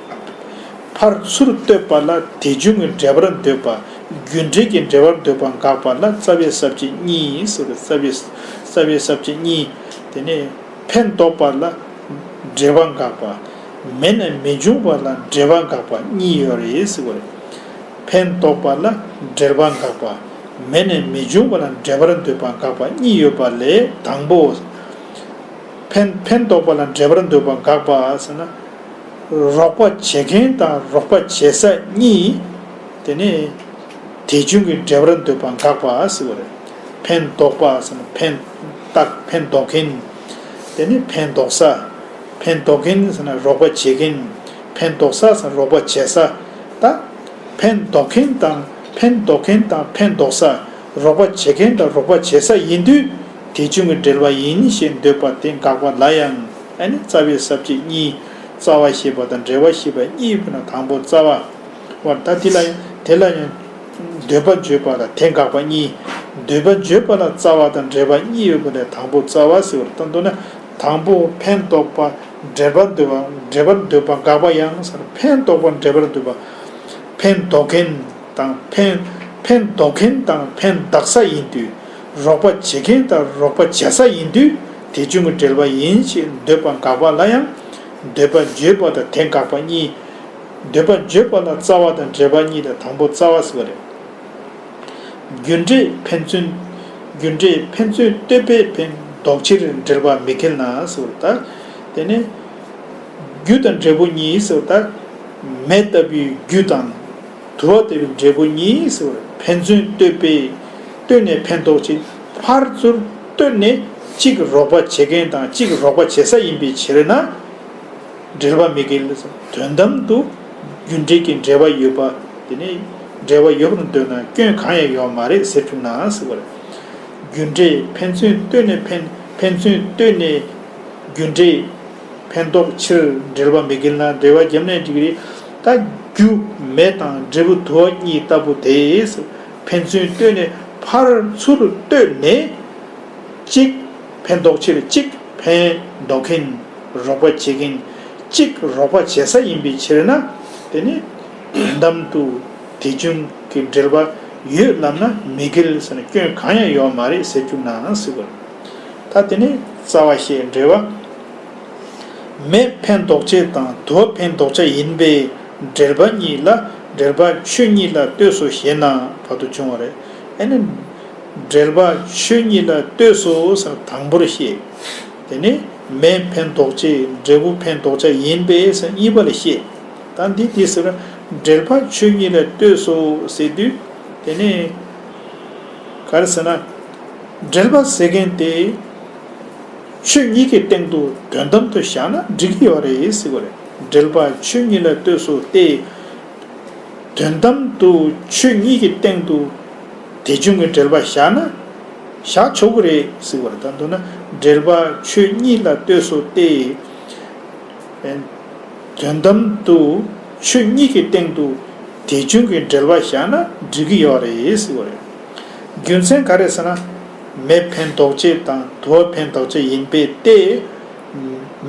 ཕར་ཚུར་ལྟོས་པ་ལ་དེ་བྱུང་གི་འབྲེལ་བར་འདོད་པ། རྒྱུ་འབྲས་ཀྱི་འབྲེལ་བར་འདོད་པ་དགག་པ་ལ་རྩ་བའི་ས་བཅད་གཉིས་ཟེར་བ་རེད། རྩ་བའི་རྩ་བའི་ས་བཅད་གཉིས། དེ་ནས་ཕན་འདོགས་པ་ལ་འབྲེལ་བ་དགག་པ། མེད་ན་མི་འབྱུང་བ་ལ་འབྲེལ་བ་དགག་པ་གཉིས་ཡོད་རེད་ཟེར་བ་རེད། ཕན་འདོགས་པ་ལ་འབྲེལ་བ་དགག་པ། མེད་ན་མི་འབྱུང་བ་ལ་འབྲེལ་བར་འདོད་པ་དགག་པ་གཉིས་ཡོད་པ་ལས། དང་པོ། ཕན་ཕན་འདོགས་པ་ལ་འབྲེལ་བར་འདོད་པ་དགག་པ་ཟེར་ན། རོགས་པ་བྱེད་མཁན་དང་རོགས་པ་བྱེད་ས་གཉིས། དེ་ནས་དེ་བྱུང་གི་འབྲེལ་བར་འདོད་པ་དགག་པ་ཟེར་བ་རེད། ཕན་འདོགས་པ་ཟེར་ན་ཕན་བཏགས་ཕན་འདོགས་མཁན། དེ་ནས་ཕན་འདོགས་ས། ཕན་འདོགས་མཁན་ཟེར་ན་རོགས་པ་བྱེད་མཁན། ཕན་འདོགས་ས་ཟེར་ན་རོགས་པ་བྱེད་ས། ད་ཕན་འདོགས་མཁན་དང་ཕན་འདོགས་མཁན་དང་ཕན་འདོགས་ས། རོགས་པ་བྱེད་མཁན་དང་རོགས་པ་བྱེད་ས་ཡིན་དུས་དེ་བྱུང་གི་འབྲེལ་བ་ཡིན་ཞེས་འདོད་པ་དེ་དགག་པ་ལ་ཡང་། ཨ་ནི་རྩ་བའི་ས་བཅད་གཉིས། རྩ་བ་ཤེས་པ་དང་འབྲེལ་བ་ཤེས་པ་གཉིས་ཡོད་པ་ན། དང་པོ་རྩ་བ། བར་ད་དེ་ལ་ཡང་དེ་ལ་ཡང་འདོད་པ་བརྗོད་པ་དང་དེ་དགག་པ་གཉིས། འདོད་པ་བརྗོད་པ་ལ་རྩ་བ་དང་འབྲེལ་བ་གཉིས་ཡོད་པ་ལས་དང་པོ་རྩ་བ་ཟེར་བར་བཏང་འདུག་ན། དང་པོ་ཕན་འདོགས་པ་འབྲེལ་བར་འདོད་པ། འབྲེལ་བར་འདོད་པ་དགག་པ་ཡང་ཟེར། ཕན་འདོགས་པ་འབྲེལ་བར་འདོད་པ། ཕན་འདོགས་མཁན་དང་ཕན་ཕན་འདོགས་མཁན་དང་ཕན་གདགས་ས་ཡིན་དུས། རོགས་པ་བྱེད་མཁན་དང་རོགས་པ་བྱེད་ས་ཡིན་དུས་དེ་བྱུང་གི་འབྲེལ་བ་ཡིན་ཞེས་འདོད་པ་དགག་པ་ལ་ཡང་། འདོད་པ་བརྗོད་པ་དང་དེ་དགག་པ་གཉིས། འདོད་པ་བརྗོད་པ་ལ་རྩ་བ་དང་འབྲེལ་བ་གཉིས་ལས་དང་པོ་རྩ་བ་ཟེར་བ་རེད། རྒྱུ་འབྲས་ཕན་ཚུན། རྒྱུ་འབྲས་ཕན་ཚུན་ལྟོས་པས་ཕན་འདོགས་ཕྱིར་འབྲེལ་པ་མི་འགལ་ན་ཟེར་བ་རེད། ད་དེ་ནས་རྒྱུ་དང་འབྲས་བུ་གཉིས་ཟེར་བ་ད། མེ་ལྟ་བུའི་རྒྱུ་དང་དུ་བ་ལྟ་བུའི་འབྲས་བུ་གཉིས་ཟེར་བ་རེད། ཕན་ཚུན་ལྟོས་པས། ལྟོས་ནས་ཕན་འདོགས་ཕྱིར། ཕར་ཚུར་ལྟོས་ནས་གཅིག་རོགས་པ་བྱེད་མཁན་དང་གཅིག་རོགས་པ་བྱེད་ས་ཡིན་པའི་ཕྱིར་ན། འབྲེལ་བ་མི་འགལ་ཟེར། དོན་དམ་དུ་རྒྱུ་འབྲས་ཀྱི་འབྲེལ་བ་ཡོད་པ། དེ་ནི་འབྲེལ་བ་ཡོད་པར་འདོད་ན་སྐྱོན་གང་ཡང་ཡོད་མ་རེད་ཟེར་བཅུག་ན་ཟེར་བ་རེད། རྒྱུ་འབྲས་ཕན་ཚུན་ལྟོས་ནས་ཕན་ཕན་ཚུན་ལྟོས་ནས་རྒྱུ་འབྲས་ཕན་འདོགས་ཕྱིར་འབྲེལ་བ་མི་འགལ་ན་འབྲེལ་བ་བརྒྱབ་ནས་འགྲིག་གི་རེད། ད་རྒྱུ་མེ་དང་འབྲས་བུ་དུ་བ་གཉིས་ལྟ་བུ་དེས་ཕན་ཚུན་ལྟོས་ནས་ཕར་ཚུར་ལྟོས་ནས། གཅིག་ཕན་འདོགས་ཕྱིར་གཅིག་ཕན་འདོགས་མཁན། རོགས་པ་བྱེད་མཁན། གཅིག་རོགས་པ་བྱེད་ས་ཡིན་པའི་ཕྱིར་ན། དེ་ནི་དོན་དམ་དུ་དེ་བྱུང་གི་འབྲེལ་བ་ཡོད་ལབ་ན་མི་འགལ་ཟེར་ན་སྐྱོན་གང་ཡང་ཡོད་མ་རེད་ཟེར་བཅུག་ན་ཟེར་བ་རེད། ད་དེ་ནི་རྩ་བ་ཤེས་འབྲེལ་བ། མེ་ཕན་འདོགས་བྱེད་དང་དུ་བ་ཕན་འདོགས་བྱ་ཡིན་པས་འབྲེལ་པ་གཉིས་ལ་འབྲེལ་པ་ཆོས་གཉིས་ལ་ལྟོས་སོ་ཞེ་ན་བར་དུ་བྱུང་བ་རེད། ཨ་ནི། འབྲེལ་པ་ཆོས་གཉིས་ལ་ལྟོས་སོ་ཟེར་དང་པོར་བཤད། དེ་ནས་མེ་ཕན་འདོགས་བྱེད་འབྲས་བུ་ཕན་འདོགས་བྱ་ཡིན་པས་ཟེར་གཉིས་པ་ལ་བཤད། ད་འདི་དེ་ཟེར་འབྲེལ་པ་ཆོས་གཉིས་ལ་ལྟོས་སོ་ཟེར་དུས། དེ་ནས་ག་རེ་ཟེར་ན། འབྲེལ་པ་ཟེར་མཁན་དེ་ཆོས་གཉིས་ཀྱི་སྟེང་དུ་དོན་དམ་དུ་བཞག་ན་འགྲིག་གི་ཡོད་རེད་ཟེར་བ་རེད། འབྲེལ་པ་ཆོས་གཉིས་ལ་ལྟོས་སོ་སྟེ། དོན་དམ་དུ་ཆོས་གཉིས་ཀྱི་སྟེང་དུ་དེ་བྱུང་གི་འབྲེལ་པ་བཞག་ན། བཞག་ཆོག་གི་རེད་ཟེར་བ་རེད། ད་མདོར་ན་འགྲེལ་པ་ཆོས་གཉིས་ལ་ལྟོས་སོ་སྟེ། དོན་དམ་དུ་ཆོས་གཉིས་ཀྱི་སྟེང་དུ་དེ་བྱུང་གི་འགྲེལ་པ་བཞག་ན་འགྲིག་གི་ཡོད་རེད་ཟེར་བ་རེད། རྒྱུ་མཚན་ག་རེ་ཟེར་ན། མེ་ཕན་འདོགས་བྱེད་དང་དུ་བ་ཕན་འདོགས་བྱེད་ཡིན་པས་ཏེ།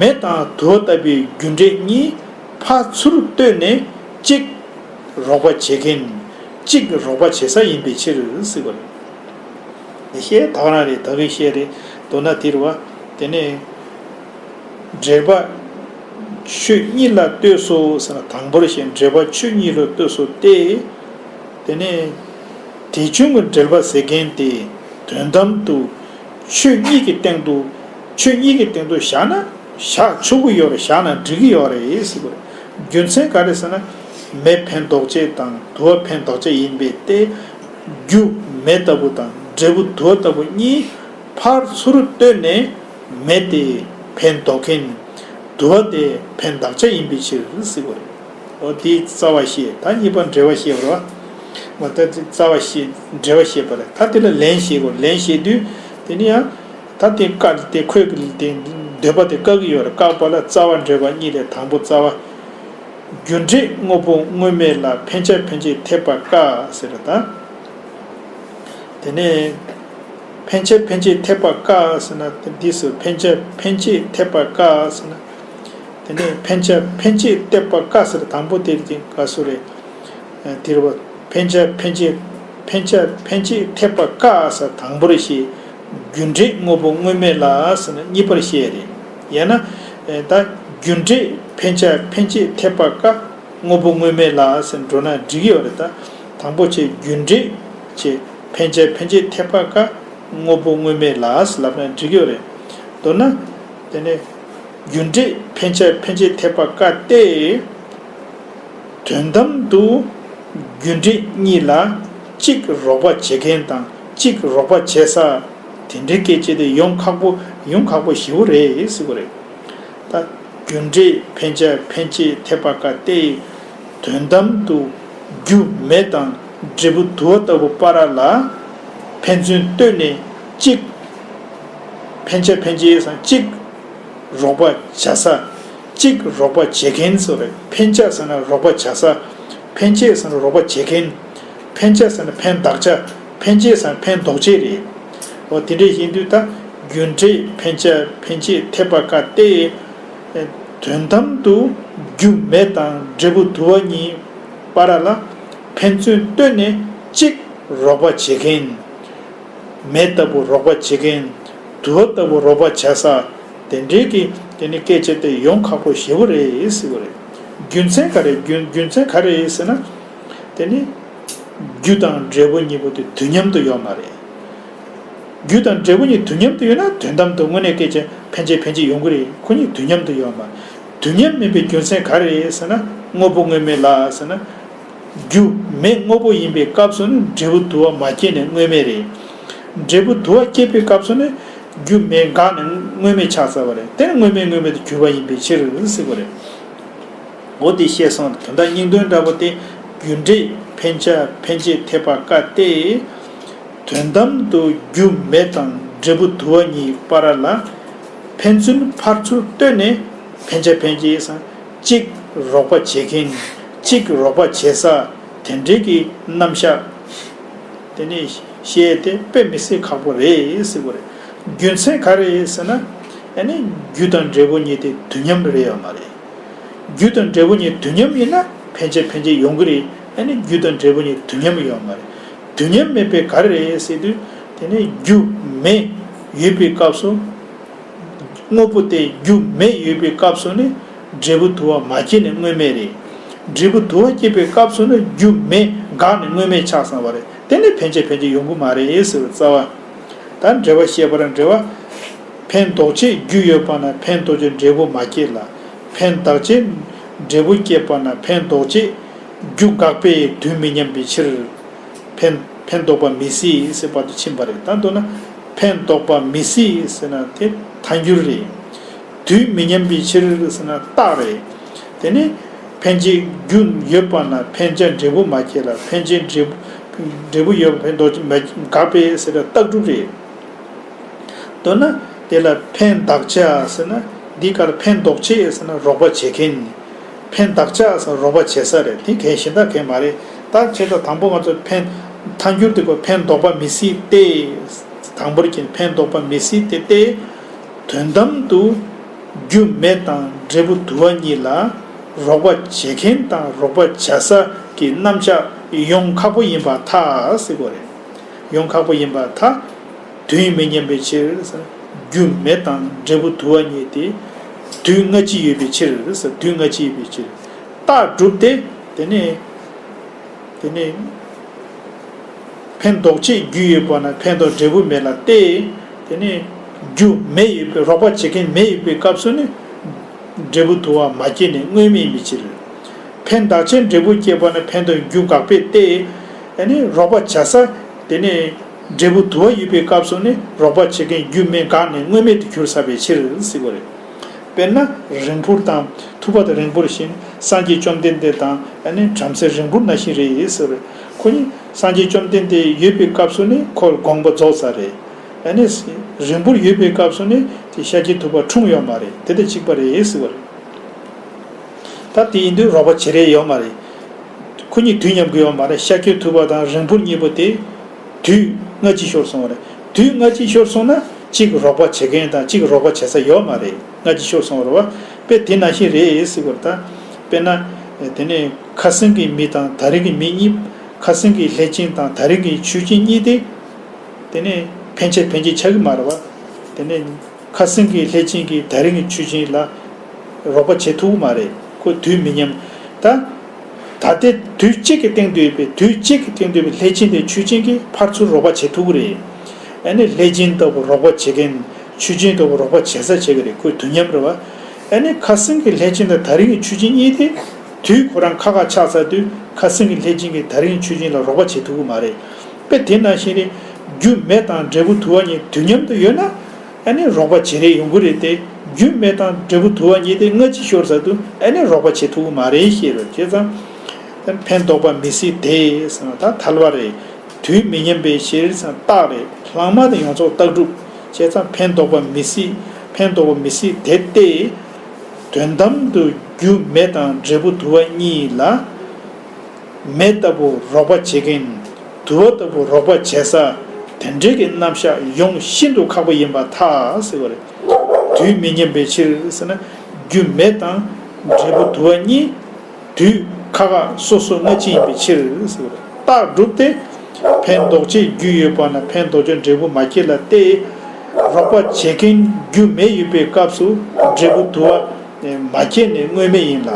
མེ་དང་དུ་བ་ལྟ་བུའི་རྒྱུ་འབྲས་གཉིས་ཕར་ཚུར་ལྟོས་ནས་གཅིག་རོགས་པ་བྱེད་མཁན། གཅིག་རོགས་པ་བྱེད་ས་ཡིན་པའི་ཕྱིར་ཟེར་བ་རེད། བཤད་ད་ག་རང་རེད། ད་གིན་བཤད་རེད། མདོར་ན་དེ་རེད་བ། དེ་ནས་འགྲེལ་པ་ཆོས་གཉིས་ལ་ལྟོས་སོ་ཟེར་ན། དང་པོར་བཤད་འགྲེལ་པ་ཆོས་གཉིས་ལ་ལྟོས་སོ་སྟེ། དེ་ནས་དེ་བྱུང་གི་འགྲེལ་པ་ཟེར་མཁན་དེ་དོན་དམ་དུ་ཆོས་གཉིས་ཀྱི་སྟེང་དུ། ཆོས་གཉིས་ཀྱི་སྟེང་དུ་བཞག་ན་བཞག་ཆོག་གི་ཡོད་རེད། བཞག་ན་འགྲིག་གི་ཡོད་རེད་ཟེར་བ་རེད། རྒྱུ་མཚན་ག་རེ་ཟེར་ན། མེ་ཕན་འདོགས་བྱེད་དང་དུ་བ་ཕན་འདོགས་བྱེད་ཡིན་པས་ཏེ། རྒྱུ་མེ་ལྟ་བུ་དང་འབྲས་བུ་དུ་བ་ལྟ་བུ་གཉིས་ཕར་ཚུར་ལྟོས་ནས་མེ་དེ་ཕན་འདོགས་མཁན། དུ་བ་དེ་ཕན་འདག་བྱ་ཡིན་པའི་ཕྱིར་ཟེར་བ་རེད། འོ་དེའི་རྩ་བ་བཤད། ད་གཉིས་པ་འགྲེལ་བ་བཤད་པ་རེད་བ། མ་ད་དེ་རྩ་བ་བཤད། འགྲེལ་བ་བཤད་པ་རེད། ད་དེ་ལ་ལན་བཤད་དགོས། ལན་བཤད་དུས་དེ་ནི་ཡང་། ད་དེ་བཀག་དེ་ཁོས་དེ་འདོད་པ་དེ་བཀག་གི་ཡོད་རེད། བཀག་པ་ལ་རྩ་བ་འགྲེལ་པ་གཉིས་རེད། དང་པོ་རྩ་བ། རྒྱུ་འབྲས་དངོས་པོ་དངོས་མེད་ལ་ཕན་ཆད་ཕན་ཆད་འཐད་པ་དཀའ་ཟེར་རེད་ད། དེ་ནས་ཕན་ཆད་ཕན་ཆད་འཐད་པ་དཀའ་ཟེར་ན། དེ་འདི་སུ་ཕན་ཆད་ཕན་ཆད་འཐད་པ་དཀའ་ཟེར་ན། དེ་ནས་ཕན་ཆད་ཕན་ཆད་འཐད་པ་དཀའ་ཟེར། དང་པོ་དེ་རེད། དེ་དཀའ་སུ་རེད། དེ་རེད་བ། ཕན་ཆད་ཕན་ཆད་ཕན་ཆད་ཕན་ཆད་འཐད་པ་དཀའ་ཟེར་དང་པོར་བཤད། རྒྱུ་འབྲས་དངོས་པོ་དངོས་མེད་ལ་ཟེར་ན་གཉིས་པར་བཤད་རེད། ཡང་ན། ད་རྒྱུ་འབྲས་ཕན་ཆད་ཕན་ཆད་འཐད་པ་དཀའ། དངོས་པོ་དངོས་མེད་ལ་ཟེར་འགྲོ་ན་འགྲིག་གི་ཡོད་རེད་ད། དང་པོ་བྱས་རྒྱུ་འབྲས་བྱས་ཕན་ཆད་ཕན་ཆད་འཐད་པ་དཀའ། དངོས་པོ་དངོས་མེད་ལ་ཟེར་ལབ་ན་འགྲིག་གི་ཡོད་རེད། མདོར་ན། དེ་ནས་རྒྱུ་འབྲས་ཕན་ཆད་ཕན་ཆད་འཐད་པ་དཀའ་སྟེ། དོན་དམ་དུ་རྒྱུ་འབྲས་གཉིས་ལ་གཅིག་རོགས་པ་བྱེད་མཁན་དང་གཅིག་རོགས་པ་བྱེད་ས་དེ་འདྲའི་སྐད་ཆ་དེ་ཡོང་ཁག་པོ་ཡོང་ཁག་པོ་ཞེ་པོ་རེད་ཟེར་བ་རེད། ད་རྒྱུ་འབྲས་ཕན་ཆད་ཕན་ཆད་འཐད་པ་དཀའ་སྟེ། དོན་དམ་དུ་རྒྱུ་མེ་དང་འབྲས་བུ་དུ་བ་ལྟ་བུ་བར་ལ་ཕན་ཚུན་ལྟོས་ནས་གཅིག་ཕན་ཆད་ཕན་ཆད་སང་གཅིག་རོགས་པ་བྱ་ས། གཅིག་རོགས་པ་བྱེད་མཁན་ཟེར་བ་རེད། ཕན་ཆད་ཟེར་ན་རོགས་པ་བྱ་ས། ཕན་ཆད་ཟེར་ན་རོགས་པ་བྱེད་མཁན། ཕན་ཆད་ཟེར་ན་ཕན་འདག་ཆ། ཕན་ཆད་ཟེར་ན་ཕན་འདོགས་ཆེད་རེད། འོ་དེ་འདྲ་ཡིན་དུས་ད་རྒྱུ་འབྲས་ཕན་ཆད་ཕན་ཆད་འཐད་པ་དཀའ་སྟེ། དོན་དམ་དུ་རྒྱུ་མེ་དང་འབྲས་བུ་དུ་བ་གཉིས་བར་ལ་ཕན་ཚུན་ལྟོས་ནས་གཅིག་རོགས་པ་བྱེད་མཁན། མེ་ལྟ་བུ་རོགས་པ་བྱེད་མཁན། དུ་བ་ལྟ་བུ་རོགས་པ་བྱ་ས། དེ་འདྲའི་གི་དེ་ནི་སྐད་ཆ་དེ་ཡོང་ཁག་པོ་ཞེ་པོ་རེད་ཟེར་བ་རེད། རྒྱུ་མཚན་ག་རེ་རྒྱུ་རྒྱུ་མཚན་ག་རེ་ཟེར་ན། དེ་ནི་རྒྱུ་དང་འབྲས་བུ་གཉིས་པོ་དེ་དུས་མཉམ་དུ་ཡོད་མ་རེད། རྒྱུ་དང་འབྲས་བུ་གཉིས་དུས་མཉམ་དུ་ཡོད་ན་དོན་དམ་དུ་དངོས་གནས་སྐད་ཆ་ཕན་ཆད་ཕན་ཆད་ཡོང་གི་རེད། ཁོ་གཉིས་དུས་མཉམ་དུ་ཡོད་མ་རེད། དུས་མཉམ་མིན་པའི་རྒྱུ་མཚན་ག་རེ་རེད་ཟེར་ན། དངོས་པོ་དངོས་མེད་ལ་ཟེར་ན། རྒྱུ་མེ་དངོས་པོ་ཡིན་པའི་སྐབས་སུ་ནི་འབྲས་བུ་དུ་བ་མ་སྐྱེས་ནས་དངོས་མེད་རེད། འབྲས་བུ་དུ་བ་སྐྱེས་པའི་སྐབས་སུ་ནི་རྒྱུ་མེ་འགགས་ནས་དངོས་མེད་ཆགས་ཚར་བ་རེད། དེ་ནི་དངོས་མེད་དངོས་མེད་དུ་གྱུར་པ་ཡིན་པའི་ཕྱིར་ཟེར་བ་རེད། འོ་དེ་བཤད་སོང་། དོན་དག་སྙིང་དོན་འདྲ་པོ་དེ་རྒྱུ་འབྲས་ཕན་ཆད་ཕན་ཆད་འཐད་པ་དཀའ་སྟེ། དོན་དམ་དུ་རྒྱུ་མེ་དང་འབྲས་བུ་དུ་བ་གཉིས་བར་ལ་ཕན་ཚུན་ཕར་ཚུར་ལྟོས་ནས་ཕན་ཆད་ཕན་ཆད་སང་གཅིག་རོགས་པ་བྱེད་མཁན། གཅིག་རོགས་པ་བྱེད་ས་དེ་འདྲའི་གི་རྣམ་གཞག་དེ་ནས་བཤད་དེ་དཔེ་མི་སྲིད་ཁག་པོ་རེད་ཟེར་བ་རེད། རྒྱུ་མཚན་ག་རེ་ཟེར་ན། ཨ་ནི་རྒྱུ་དང་འབྲས་བུ་གཉིས་དེ་དུས་མཉམ་རེད་ཡོད་མ་རེད། རྒྱུ་དང་འབྲས་བུ་གཉིས་དུས་མཉམ་ཡིན་ན་ཕན་ཆད་ཕན་ཆད་ཡོང་གི་རེད། ཨ་ནི་རྒྱུ་དང་འབྲས་བུ་གཉིས་དུས་མཉམ་ཡོད་མ་རེད། དུས་མཉམ་མེད་པའི་ག་རེ་རེད་ཟེར་དུས། དེ་ནི་རྒྱུ་མེ་ཡོད་པའི་སྐབས་སུ། དངོས་པོ་དེ་རྒྱུ་མེ་ཡོད་པའི་སྐབས་སུ་ནི་འབྲས་བུ་དུ་བ་མ་སྐྱེས་ནས་དངོས་མེད་རེད། འབྲས་བུ་དུ་བ་སྐྱེས་པའི་སྐབས་སུ་ནི་རྒྱུ་མེ་འགགས་ནས་དངོས་མེད་ཆགས་སོང་བ་རེད། དེ་ནི་ཕན་ཆད་ཕན་ཆད་ཡོང་གི་མ་རེད་ཟེར་བའི་རྩ་བ། ད་འགྲེལ་པ་བཤད་པར་འགྲེལ་པ། ཕན་འདོགས་བྱེད་རྒྱུ་ཡོད་པ་ན་ཕན་འདོགས་བྱེད་འབྲས་བུ་མ་སྐྱེས་ལ། ཕན་འདག་བྱེད་འབྲས་བུ་སྐྱེས་པ་ན་ཕན་འདོགས་བྱེད་རྒྱུ་འགགས་པས་དུས་མི་མཉམ་པའི་ཕྱིར། ཕན་ཕན་འདོགས་པ་མི་སྲིད་ཟེར་བར་དུ་ཕྱིན་པ་རེད། ད་མདོར་ན་ཕན་འདོགས་པ་མི་སྲིད་ཟེར་ན་དེ་ཐལ་འགྱུར་རེད། དུས་མི་མཉམ་པའི་ཕྱིར་ཟེར་ན་རྟགས་རེད། དེ་ནི་ཕན་ཆད་རྒྱུ་ཡོད་པ་ན་ཕན་ཆད་འབྲས་བུ་མ་སྐྱེས་ལ། ཕན་ཆད་འབྲས་བུ་འབྲས་བུ་ཡོད་པ་ཕན་འདོགས་བྱེད་མ་འགགས་པས་ཟེར་ན་རྟགས་གྲུབ་རེད། མདོར་ན་དེ་ལ་ཕན་གདགས་བྱ་ཟེར་ན། འདི་ག་ལ་ཕན་འདོགས་བྱེད་ཟེར་ན་རོགས་པ་བྱེད་མཁན། ཕན་གདགས་བྱ་ཟེར་ན་རོགས་པ་བྱེད་ས་རེད། དེ་གན་གཞན་དག་གན་མ་རེད། ད་བྱས་ཙང་དང་པོ་ང་ཚོ་ཕན། ཐལ་འགྱུར་དེ་གོ་ཕན་འདོགས་པ་མི་སྲིད་དེ། དང་པོར་གྱི་ཕན་འདོགས་པ་མི་སྲིད་དེ་སྟེ། དོན་དམ་དུ་རྒྱུ་མེ་དང་འབྲས་བུ་དུ་བ་གཉིས་ལ་རོགས་པ་བྱེད་མཁན་དང་རོགས་པ་བྱ་ས་ཀྱི་རྣམ་གཞག་ཡོང་ཁག་པོ་ཡིན་པར་ཐལ་ཟེར་གོ་རེད། ཡོང་ཁག་པོ་ཡིན་པར་ཐལ། དུས་མི་མཉམ་པའི་ཕྱིར། རྒྱུ་མེ་དང་འབྲས་བུ་དུ་བ་གཉིས་ཏེ། དུས་སྔ་ཕྱི་ཡོད་པའི་ཕྱིར། དུས་སྔ་ཕྱི་ཡོད་པའི་ཕྱིར། རྟགས་གྲུབ་སྟེ། དེ་ནས། དེ་ནས། ཕན་འདོགས་བྱེད་རྒྱུ་ཡོད་པ་ན་ཕན་འདོགས་འབྲས་བུ་མེད་ལ་སྟེ། དེ་ནས། རྒྱུ་མེ་ཡོད་པའི་རོགས་པ་བྱེད་མཁན་མེ་ཡོད་པའི་སྐབས་སུ་ནི། འབྲས་བུ་དུ་བ་མ་སྐྱེས་ནས་དངོས་མེད་ཡིན་པའི་ཕྱིར། ཕན་གདགས་ཆེན་འབྲས་བུ་སྐྱེས་པ་ན་ཕན་འདོགས་རྒྱུ་དགག་པས་ཏེ། ཨ་ནི་རོགས་པ་བྱ་ས། དེ་ནས་འབྲས་བུ་དུ་བ་ཡོད་པའི་སྐབས་སུ་ནི་རོགས་པ་བྱེད་མཁན་རྒྱུ་མེ་འགགས་ནས་དངོས་མེད་དུ་གྱུར་ཚར་བའི་ཕྱིར་ཟེར་བ་རེད། དཔེར་ན་རིང་འཕུར་དང་ཐུབ་པ་དང་རིང་འཕུར་བཞིན་སངས་རྒྱས་བཅོམ་ལྡན་འདས་དང་ཨ་ནི་བྲམ་ཟེ་རིང་འཕུར་ནང་བཞིན་རེད་ཟེར་བ་རེད། ཁོ་གཉིས་སངས་རྒྱས་བཅོམ་ལྡན་འདས་ཡོད་པའི་སྐབས་སུ་ནི་ཁོ་དགོངས་པ་རྫོགས་ཚར་རེད། ཨ་ནི་རིང་འཕུར་ཡོད་པའི་སྐབས་སུ་ནི་དེ་ཤཱཀྱ་ཐུབ་པ་འཁྲུངས་ཡོད་མ་རེད། དེ་དང་གཅིག་པ་རེད་ཟེར་བ་རེད། ད་དེ་ཡིན་དུས་རོགས་པ་བྱེད་རེས་ཡོད་མ་རེད། ཁོ་གཉིས་དུས་མཉམ་གྱི་ཡོད་མ་རེད། ཤཱཀྱ་ཐུབ་པ་དང་རིང་འཕུར་གཉིས་པོ་དེ་དུས་སྔ་ཕྱི་ཤོར་སོང་བ་རེད། དུས་སྔ་ཕྱི་ཤོར་སོང་ན་གཅིག་རོགས་པ་བྱེད་མཁན་དང་གཅིག་རོགས་པ་བྱེད་ས་ཡོད་མ་རེད། སྔ་ཕྱི་ཤོར་སོང་བ་རེད་བ། དཔེ་དེ་ནང་བཞིན་རེད་ཟེར་བ་རེད་ད། དཔེར་ན། དེ་ནས་ཁ་སང་གི་མི་དང་ད་རིང་གི་མི་གཉིས། ཁ་སང་གི་ལྷས་སྦྱིན་དང་ད་རིང་གི་ཆོས་སྦྱིན་གཉིས་དེ། དེ་ནས་ཕན་ཆད་ཕན་ཆད་ཆགས་ཀྱི་མ་རེད་བ། དེ་ནས། ཁ་སང་གི་ལྷས་སྦྱིན་གྱིས་ད་རིང་གི་ཆོས་སྦྱིན་ལ་རོགས་པ་བྱེད་ཐུབ་ཀྱི་མ་རེད། ཁོ་དུས་མི་མཉམ། ད། ད་ལྟའི་དུས་གཅིག་གི་སྟེང་དུ་ཡོད་པའི་དུས་གཅིག་གི་སྟེང་དུ་ཡོད་པའི་ལྷས་སྦྱིན་དེ་ཆོས་སྦྱིན་གྱིས་ཕར་ཚུར་རོགས་པ་བྱེད་ཐུབ་ཀྱི་རེད། ཨ་ནི་ལྷས་སྦྱིན་ལྟ་བུ་རོགས་པ་བྱེད་མཁན་ཆོས་སྦྱིན་ལྟ་བུ་རོགས་པ་བྱེད་ས་བྱེད་ཀྱི་རེད། ཁོ་དུས་མཉམ་རེད་བ། ཨ་ནི་ཁ་སང་གི་ལྷས་སྦྱིན་དང་ད་རིང་གི་ཆོས་སྦྱིན་གཉིས་དེ་དུས་ཁོ་རང་ཁ་ཁ་ཆགས་ཚར་དུས་ཁ་སང་གི་ལྷས་སྦྱིན་གྱིས་ད་རིང་ཆོས་སྦྱིན་ལ་རོགས་པ་བྱེད་ཐུབ་ཀྱི་མ་རེད། དཔེ་དེ་ནང་བཞིན་རེད། རྒྱུ་མེ་དང་འབྲས་བུ་དུ་བ་གཉིས་དུས་མཉམ་དུ་ཡོད་ན། ཨ་ནི་རོགས་པ་བྱེད་རེས་ཡོང་གི་རེད་དེ། རྒྱུ་མེ་དང་འབྲས་བུ་དུ་བ་གཉིས་དེ་སྔ་ཕྱི་ཤོར་ཚར་དུས་ཨ་ནི་རོགས་པ་བྱེད་ཐུབ་ཀྱི་མ་རེད་ཞེས་རེད། བྱས་ཙང་། ཕན་འདོགས་པ་མི་སྲིད་དེ་ཟེར་ན་ད་ཐལ་བ་རེད། དུས་མི་མཉམ་པའི་ཕྱིར་ཟེར་ན་རྟགས་རེད། ལྷག་མ་དང་ཡོངས་རྫོགས་རྟགས་གྲུབ། བྱས་ཙང་ཕན་འདོགས་པ་མི་སྲིད། ཕན་འདོགས་པ་མི་སྲིད་དེ་སྟེ། དོན་དམ་དུ་རྒྱུ་མེ་དང་འབྲས་བུ་དུ་བ་གཉིས་ལ། མེ་ལྟ་བུ་རོགས་པ་བྱེད་མཁན། དུ་བ་ལྟ་བུ་རོགས་པ་བྱེད་ས། དེ་འདྲའི་གི་རྣམ་གཞག་ཡོང་ཤིན་ཏུ་ཁག་པོ་ཡིན་པར་ཐལ་ཟེར་བ་རེད། དུས་མི་མཉམ་པའི་ཕྱིར་ཟེར་ན། རྒྱུ་མེ་དང་འབྲས་བུ་དུ་བ་གཉིས། དུས་ཁ་ཁ་སོ་སོ་སྔ་ཕྱི་ཡིན་པའི་ཕྱིར་ཟེར་བ་རེད། རྟགས་གྲུབ་སྟེ། ཕན་འདོགས་བྱེད་རྒྱུ་ཡོད་པ་ན་ཕན་འདོགས་བྱེད་འབྲས་བུ་མ་སྐྱེས་ལ་སྟེ། རོགས་པ་བྱེད་མཁན་རྒྱུ་མེ་ཡོད་པའི་སྐབས་སུ་འབྲས་བུ་དུ་བ། མ་སྐྱེས་ནས་དངོས་མེད་ཡིན་ལ།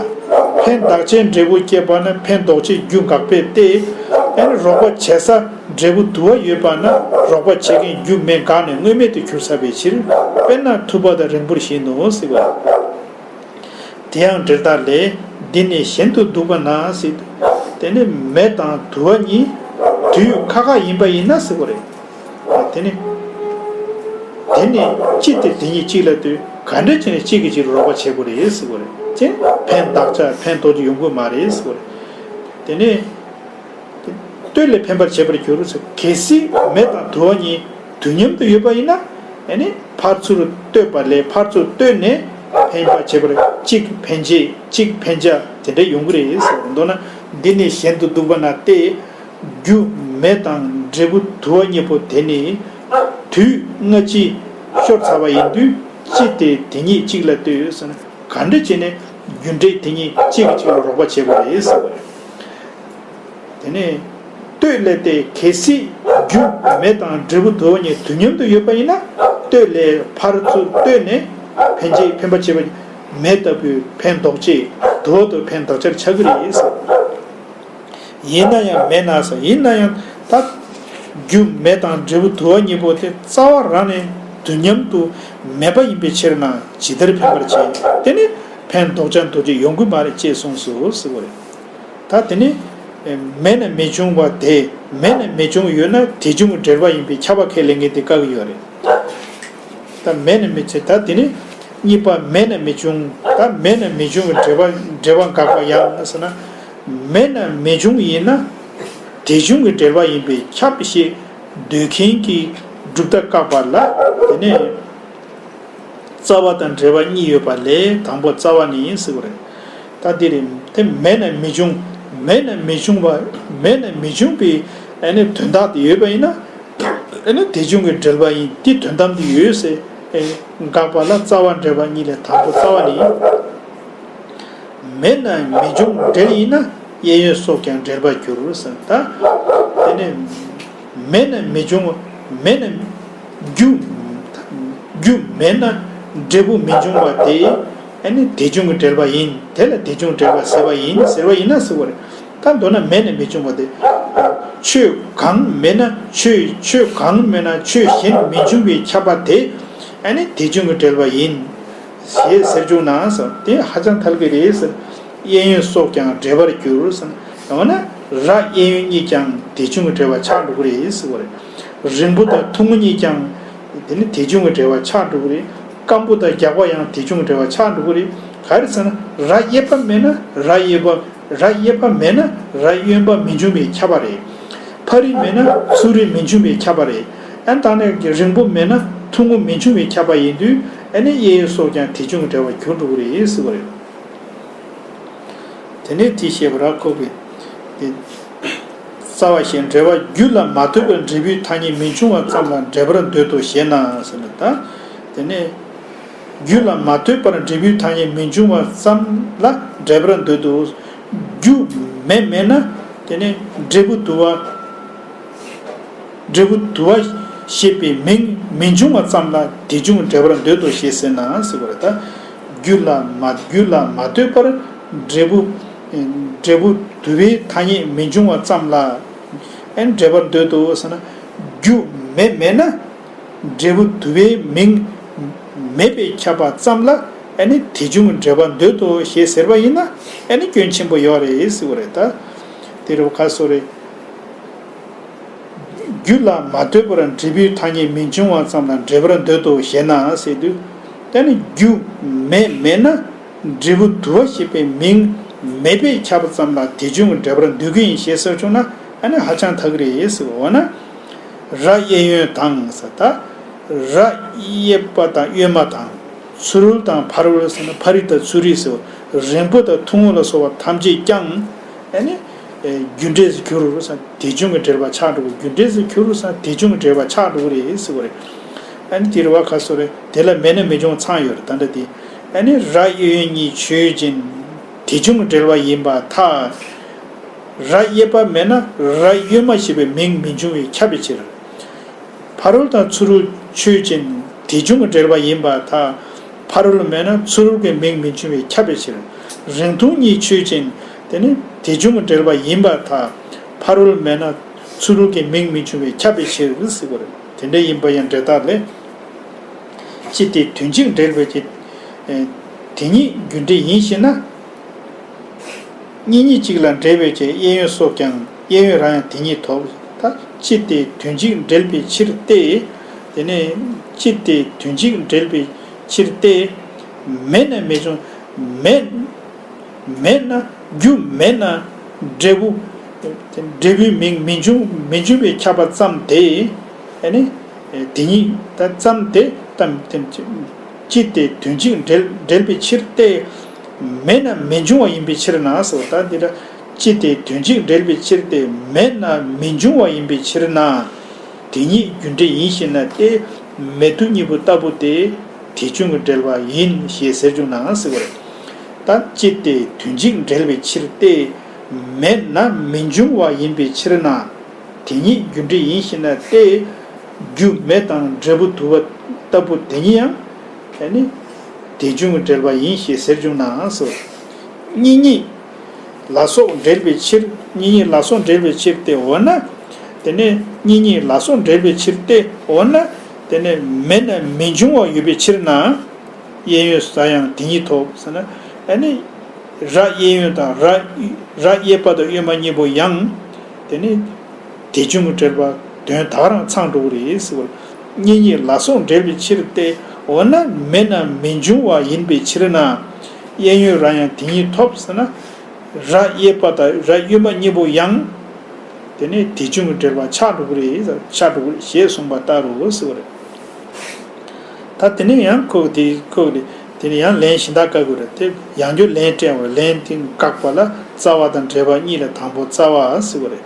ཕན་གདགས་ཆེན་འབྲས་བུ་སྐྱེས་པ་ན་ཕན་འདོགས་བྱེད་རྒྱུ་འགག་པས་ཏེ། ཨ་ནི་རོགས་པ་བྱེད་ས་འབྲས་བུ་དུ་བ་ཡོད་པ་ན་རོགས་པ་བྱེད་མཁན་རྒྱུ་མེ་འགགས་ནས་དངོས་མེད་དུ་གྱུར་ཚར་བའི་ཕྱིར། དཔེར་ན་ཐུབ་པ་དང་རིང་པོར་བཞིན་ནོ་ཟེར་བ། དེ་ཡང་འགྲེལ་བརྡ་ལས། འདི་ནི་གཞན་དུ་འདུག་པ་ན་ཟེར། དེ་ནི་མེ་དང་དུ་བ་གཉིས་དུས་ཁ་ཁ་ཡིན་པ་ཡིན་ན་ཟེར་བ་རེད། དེ་ནི། དེ་ནི་གཅིག་དེ་དེ་ཉིད་གཅིག་ལ་ལྟོས། ག་འདྲ་བྱས་ནས་གཅིག་གིས་གཅིག་ལ་རོགས་པ་བྱེད་དགོས་རེད་ཟེར་བ་རེད། ཅེས་ཕན་གདགས་ཆ་ཕན་འདོགས་ཀྱི་ཡོང་གི་མ་རེད་ཟེར་བ་རེད། དེ་ནས། ལྟོས་ལས་འཕེན་པར་བྱེད་པར་འགྱུར་ཟེར། གལ་སྲིད་མེ་དང་དུ་བ་གཉིས་དུས་མཉམ་དུ་ཡོད་པ་ཡིན་ན། ཨ་ནི་ཕར་ཚུར་ལྟོས་པ་ལས་ཕར་ཚུར་ལྟོས་ནས་འཕེན་པར་བྱེད་པར་གཅིག་འཕེན་བྱེད་གཅིག་འཕེན་བྱ་དེ་འདྲ་ཡོང་གི་རེད་ཟེར། མདོར་ན་འདི་ནི་གཞན་དུ་འདུག་པ་ན་སྟེ། རྒྱུ་མེ་དང་འབྲས་བུ་དུ་བ་གཉིས་པོ་དེ་ནི་དུས་སྔ་ཕྱི་ཤོར་ཚར་བ་ཡིན་དུས་གཅིག་དེ་དེ་ཉིད་གཅིག་ལ་ལྟོས་ཟེར་ན། ག་འདྲ་བྱས་ནས་རྒྱུ་འབྲས་དེ་ཉིད་གཅིག་གིས་གཅིག་ལ་རོགས་པ་བྱེད་དགོས་རེད་ཟེར་བ་རེད། དེ་ནས་ལྟོས་ལས་ཏེ། གལ་སྲིད་རྒྱུ་མེ་དང་འབྲས་བུ་དུ་བ་གཉིས་དུས་མཉམ་དུ་ཡོད་པ་ཡིན་ན། ལྟོས་ལས་ཕར་ཚུར་ལྟོས་ནས་འཕེན་བྱེད་འཕེན་པར་བྱེད་པ་མེ་ལྟ་བུའི་ཕན་འདོགས་བྱེད་དུ་བ་དང་ཕན་འདོགས་བྱར་ཆགས་ཀྱི་རེད་ཟེར། ཡིན་ན་ཡང་མེད་ན་ཟེར། ཡིན་ན་ཡང་ད་རྒྱུ་མེ་དང་འབྲས་བུ་དུ་བ་གཉིས་པོ་དེ་རྩ་བ་རང་ནས་དུས་མཉམ་དུ་མེད་པ་ཡིན་པའི་ཕྱིར་ན་ཇི་ལྟར་འཕེན་པར་བྱེད། དེ་ནི་ཕན་འདོགས་བྱ་འདོགས་བྱེད་ཡོང་གི་མ་རེད་ཅེས་གསུངས་སོ་ཟེར་བ་རེད། ད་དེ་ནི་མེད་ན་མི་འབྱུང་བ་དེ། མེད་ན་མི་འབྱུང་ཡོད་ན་དེ་འབྱུང་གི་འབྲེལ་བ་ཡིན་པའི་ཁྱབ་པ་ཁས་ལེན་མཁན་དེ་བཀག་གི་ཡོད་རེད། ད་མེད་ན་མི་ཚེ་ད་དེ་ནི་གཉིས་པ་མེད་ན་མི་འབྱུང་། ད་མེད་ན་མི་འབྱུང་གི་འབྲེལ་བ་འབྲེལ་བ་འགག་པ་ཡང་ཟེར་ན། མེད་ན་མི་འབྱུང་ཡིན་ན་དེ་འབྱུང་གི་འབྲེལ་བ་ཡིན་པས་ཁྱབ་ཞེས་འདོད་མཁན་གྱི་ སྒྲུབ་ད་བཀག་པ་ལ་དེ་ནས་རྩ་བ་དང་འབྲེལ་བ་གཉིས་ཡོད་པ་ལས་དང་པོ་རྩ་བ་ནི་ཟེར་བ་རེད། ད་འདི་རེད། དེ་མེད་ན་མི་འབྱུང་། མེད་ན་མི་འབྱུང་བ། མེད་ན་མི་འབྱུང་བའི་ཨ་ནི་དོན་དག་དེ་ཡོད་པ་ཡིན་ན། ཨ་ནི་དེ་བྱུང་གི་འབྲེལ་པ་ཡིན། དེ་དོན་དམ་དུ་ཡོད་ཟེར་ཨེ་དགག་པ་ལ་རྩ་བ་འབྲེལ་པ་གཉིས་ལས་དང་པོ་རྩ་བ་ནི། མེད་ན་མི་འབྱུང་འབྲེལ་ཡིན་ན། གཡས་གཡོན་སོགས་ཀྱང་འབྲེལ་པར་འགྱུར་ཟེར། ད་དེ་ནས་མེད་ན་མི་འབྱུང་། མེད་ན་རྒྱུ། རྒྱུ་མེད་ན་འབྲས་བུ་མི་འབྱུང་བ་དེ་ཨ་ནི་དེ་བྱུང་གི་འབྲེལ་པ་ཡིན། དེ་ལ་དེ་བྱུང་འབྲེལ་པ་ཟེར་བ་ཡིན་ཟེར་བ་ཡིན་ན་ཟེར་བ་རེད། ད་མདོར་ན་མེད་ན་མི་འབྱུང་བ་དེ། ཆོས་གང་མེད་ན་ཆོས་ཆོས་གང་མེད་ན་ཆོས་གཞན་མི་འབྱུང་བའི་ཁྱབ་པ་དེ་ཨ་ནི་དེ་བྱུང་གི་འབྲེལ་པ་ཡིན། ཞེས་ཟེར་བཅུག་ན་ཟེར། དེ་ཧ་ཅང་ཐལ་གྱི་རེད་ཟེར། གཡས་གཡོན་སོགས་ཀྱང་འབྲེལ་པར་འགྱུར་ཟེར། ཡང་ན་ར་གཡས་གཡོན་གཉིས་ཀྱང་དེ་བྱུང་གི་འབྲེལ་པ་ཆགས་འགྲོ་གི་རེད་ཟེར་བ་རེད། རིང་པོ་དང་ཐུང་ངུ་གཉིས་ཀྱང་དེ་ནི་དེ་བྱུང་གི་འབྲེལ་པ་ཆགས་འགྲོ་གི་རེད། སྐམ་པོ་དང་རྒྱགས་པ་ཡང་དེ་བྱུང་གི་འབྲེལ་པ་ཆགས་འགྲོ་གི་རེད། ག་རེ་ཟེར་ན་ར་གཡས་པ་མེད་ན་ར་གཡོན་པ། ར་གཡས་པ་མེད་ན་ར་གཡོན་པ་མི་འབྱུང་བའི་ཁྱབ་པ་རེད། ཕ་རི་མེད་ན་ཚུ་རི་མི་འབྱུང་བའི་ཁྱབ་པ་རེད། ཨ་ནི་ད་ནི་རིང་པོ་མེད་ན་ཐུང་ངུ་མི་འབྱུང་བའི་ཁྱབ་པ་ཡིན་དུས་ཨ་ནི་གཡས་གཡོན་སོགས་ཀྱང་དེ་བྱུང་གི་འབྲེལ་པ་གྱུར་འགྲོ་གི་རེད་ཟེར་བ་རེད། དེ་ནས་དེ་བཤད་པ་ར་ཁོག་གི་དེ། རྩ་བ་ཞེས་འབྲེལ་བ་རྒྱུ་ལ་མ་ལྟོས་པར་འབྲས་བུའི་ཐ་སྙད་མི་འབྱུང་བ་ཙམ་ལ་འབྲེལ་པར་འདོད་དོ་ཞེ་ན་ཟེར་ན། ད་དེ་ནས། རྒྱུ་ལ་མ་ལྟོས་པར་འབྲས་བུའི་ཐ་སྙད་མི་འབྱུང་བ་ཙམ་ལ་འབྲེལ་པར་འདོད་དོ། རྒྱུ་མེད་མེད་ན་དེ་ནས་འབྲས་བུ་དུ་བ། འབྲས་བུ་དུ་བ་ཞེས་པའི་མིང་མི་འབྱུང་བ་ཙམ་ལ་དེ་བྱུང་འབྲེལ་པར་འདོད་དོ་ཞེས་ཟེར་ན་ཟེར་བ་རེད། ད་རྒྱུ་ལ་མ་རྒྱུ་ལ་མ་ལྟོས་པར་འབྲས་བུ། འབྲས་བུ་དུ་བའི་ཐ་སྙད་མི་འབྱུང་བ་ཙམ་ལ་ཨན་འབྲེལ་པར་འདོད་དོ་ཟེར་ན། རྒྱུ་མེད་མེད་ན། འབྲས་བུ་དུ་བའི་མིང་མེད་པས་ཁྱབ་པ་ཙམ་ལ་ཨ་ནི་དེ་བྱུང་འབྲེལ་པ་འདོད་དོ་ཞེས་ཟེར་བ་ཡིན་ན་ཨ་ནི་སྐྱོན་ཆེན་པོ་ཡོད་རེད་ཟེར་བ་རེད། ད་དེ་རུ་ཁ་སོ་རེད། རྒྱུ་ལ་མ་ལྟོས་པར་འབྲས་བུའི་ཐ་སྙད་མི་འབྱུང་བ་ཙམ་ལ་འབྲེལ་པར་འདོད་དོ་ཞེ་ན་ཟེར་དུས། ད་ནི་རྒྱུ་མེད་མེད་ན། འབྲས་བུ་དུ་བ་ཞེས་པའི་མིང་མེད་པས་ཁྱབ་པ་ཙམ་ལ་དེ་བྱུང་གི་འབྲེལ་པར་འདོད་ཀྱི་ཡིན་ཞེས་ཟེར་བྱུང་ན་ཨ་ནི་ཧ་ཅང་ཐག་གི་རེད་ཟེར་བ་འོ་ན། ར་གཡས་གཡོན་དང་ཟེར་ད། ར་གཡས་པ་དང་གཡོན་མ་དང་། ཚུ་རོལ་དང་ཕ་རོལ་ཟེར་ན་ཕ་རི་དང་ཚུ་རི་ཟེར་བ་རིང་པོ་དང་ཐུང་ངུ་ལ་སོགས་པ་ཐམས་ཅད་ཀྱང་ཨ་ནི། རྒྱུ་འབྲས་སུ་གྱུར་རུ་ས་དེ་བྱུང་གི་འབྲེལ་པ་ཆགས་འགྲོ་གི་རྒྱུ་འབྲས་སུ་གྱུར་རུ་ས་དེ་བྱུང་གི་འབྲེལ་པ་ཆགས་འགྲོ་གི་རེད་ཟེར་བ་རེད། ཨ་ནི་དེ་རུ་བ་ཁ་སོ་རེད་དེ་ལ་མེད་ན་མི་འབྱུང་ཚང་ཡོད་རེད་ད་འདྲ་དེ། ཨ་ནི་ར་གཡས་གཡོན་གཉིས་ཆོས་ཅན། དེ་བྱུང་གི་འབྲེལ་པ་ཡིན་པར་ཐལ། ར་གཡས་པ་མེད་ན་ར་གཡོན་མ་ཞེས་པའི་མིང་མི་འབྱུང་བས་ཁྱབ་པའི་ཕྱིར། ཕ་རོལ་དང་ཚུ་རོལ་ཆོས་ཅན། དེ་བྱུང་གི་འབྲེལ་པ་ཡིན་པར་ཐལ། ཕ་རོལ་མེད་ན་ཚུ་རོལ་གྱི་མིང་མི་འབྱུང་བས་ཁྱབ་པའི་ཕྱིར། རིང་ཐུང་གཉིས་ཆོས་ཅན། དེ་ནི་དེ་བྱུང་གི་འབྲེལ་པ་ཡིན་པར་ཐལ། ཕ་རོལ་མེད་ན་ཚུ་རོལ་གྱི་མིང་མི་འབྱུང་བས་ཁྱབ་པའི་ཕྱིར་ཟེར་བ་རེད། དེ་འདྲ་ཡིན་པ་ཡང་འབྲེལ་ཐག་ལས། ཅི་སྟེ་དོན་གཅིག་འབྲེལ་བའི་ཕྱིར། དེ་ཉིད་རྒྱུ་འབྲས་ཡིན་ཞེ་ན། གཉིས་གཉིས་གཅིག་ལ་འབྲེལ་བའི་ཕྱིར་གཡས་གཡོན་སོགས་ཀྱང་གཡས་གཡོན་རང་ཡང་དེ་ཉིད་ཐོབ། ད་ཅི་སྟེ་དོན་གཅིག་འབྲེལ་བའི་ཕྱིར་ཏེ། དེ་ནས་ཅི་སྟེ་དོན་གཅིག་འབྲེལ་བའི་ཕྱིར་ཏེ། མེད་ན་མི་འབྱུང་། མེད། མེད་ན་རྒྱུ་མེད་ན་འབྲས་བུ། འབྲས་བུའི་མིང་མི་འབྱུང་མི་འབྱུང་བས་ཁྱབ་པ་ཙམ་དེ། ཨ་ནི། དེ་ཉིད་ད་ཙམ་དེ་ཙམ་དེ། ཅི་སྟེ་དོན་གཅིག་འབྲེལ་འབྲེལ་པའི་ཕྱིར་ཏེ། མེད་ན་མི་འབྱུང་བ་ཡིན་པའི་ཕྱིར་ན་ཟེར་བ་ད་འདི་ལ། ཅི་སྟེ་དོན་གཅིག་འབྲེལ་པའི་ཕྱིར་ཏེ་མེད་ན་མི་འབྱུང་བ་ཡིན་པའི་ཕྱིར་ན། དེ་ཉིད་རྒྱུ་འབྲས་ཡིན་ཞེ་ན་སྟེ། མེད་དུ་གཉིས་པོ་ལྟ་བུ་སྟེ། དེ་བྱུང་གི་འབྲེལ་བ་ཡིན་ཞེས་ཟེར་བྱུང་ན་ཟེར་བ་རེད། ད་ཅི་སྟེ་དོན་གཅིག་འབྲེལ་བའི་ཕྱིར་ཏེ། མེད་ན་མི་འབྱུང་བ་ཡིན་པའི་ཕྱིར་ན། དེ་ཉིད་རྒྱུ་འབྲས་ཡིན་ཞེ་ན་སྟེ། རྒྱུ་མེ་དང་འབྲས་བུ་དུ་བ་ལྟ་བུ་དེ་ཉིད་ཡང་། ཨ་ནི། དེ་བྱུང་གི་འབྲེལ་བ་ཡིན་ཞེས་ཟེར་བྱུང་ན་ཟེར། གཉིས་གཉིས། ལ་སོགས་འབྲེལ་བའི་ཕྱིར། གཉིས་གཉིས་ལ་སོགས་འབྲེལ་བའི་ཕྱིར་ཏེ་འོ་ན། དེ་ནས་གཉིས་གཉིས་ལ་སོགས་འབྲེལ་བའི་ཕྱིར་ཏེ་འོ་ན། དེ་ནས་མེད་ན་མི་འབྱུང་བ་ཡོད་པའི་ཕྱིར་ན། གཡས་གཡོན་ས་ཡང་དེ་ཉིད་ཐོབ་ཟེར་ན། ཨ་ནི། ར་གཡས་གཡོན་དང་ར། ར་གཡས་པ་དང་གཡོན་མ་གཉིས་པོ་ཡང་། དེ་ནི། དེ་བྱུང་གི་འབྲེལ་པ་དོན་དག་རང་ཚང་འགྲོ་གི་རེད་ཟེར་བ། གཉིས་གཉིས་ལ་སོགས་འབྲེལ་བའི་ཕྱིར་ཏེ་འོ་ན་མེད་ན་མི་འབྱུང་བ་ཡིན་པའི་ཕྱིར་ན། གཡས་གཡོན་ར་ཡང་དེ་ཉིད་ཐོབ་ཟེར་ན། ར་གཡས་པ་དང་ར་གཡོན་མ་གཉིས་པོ་ཡང་། དེ་ནས་དེ་བྱུང་གི་འབྲེལ་པ་ཆགས་འགྲོ་གི་རེད། ཆགས་འགྲོ་གི་རེད་ཞེས་གསུངས་པ་ལྟར་རོ་ཟེར་བ་རེད། ད་དེ་ནས་ཡང་ཁོ་དེ་ཁོ་དེ་དེ་ནས་ཡང་ལན་གཞན་དག་བཀག་དགོས་རེད། དེ་ཡང་བསྐྱར་ལན་སྤྲད་པ་རེད། ལན་དེ་བཀག་པ་ལ་རྩ་བ་དང་འབྲེལ་པ་གཉིས་ལས་དང་པོ་རྩ་བ་ཟེར་བ་རེད།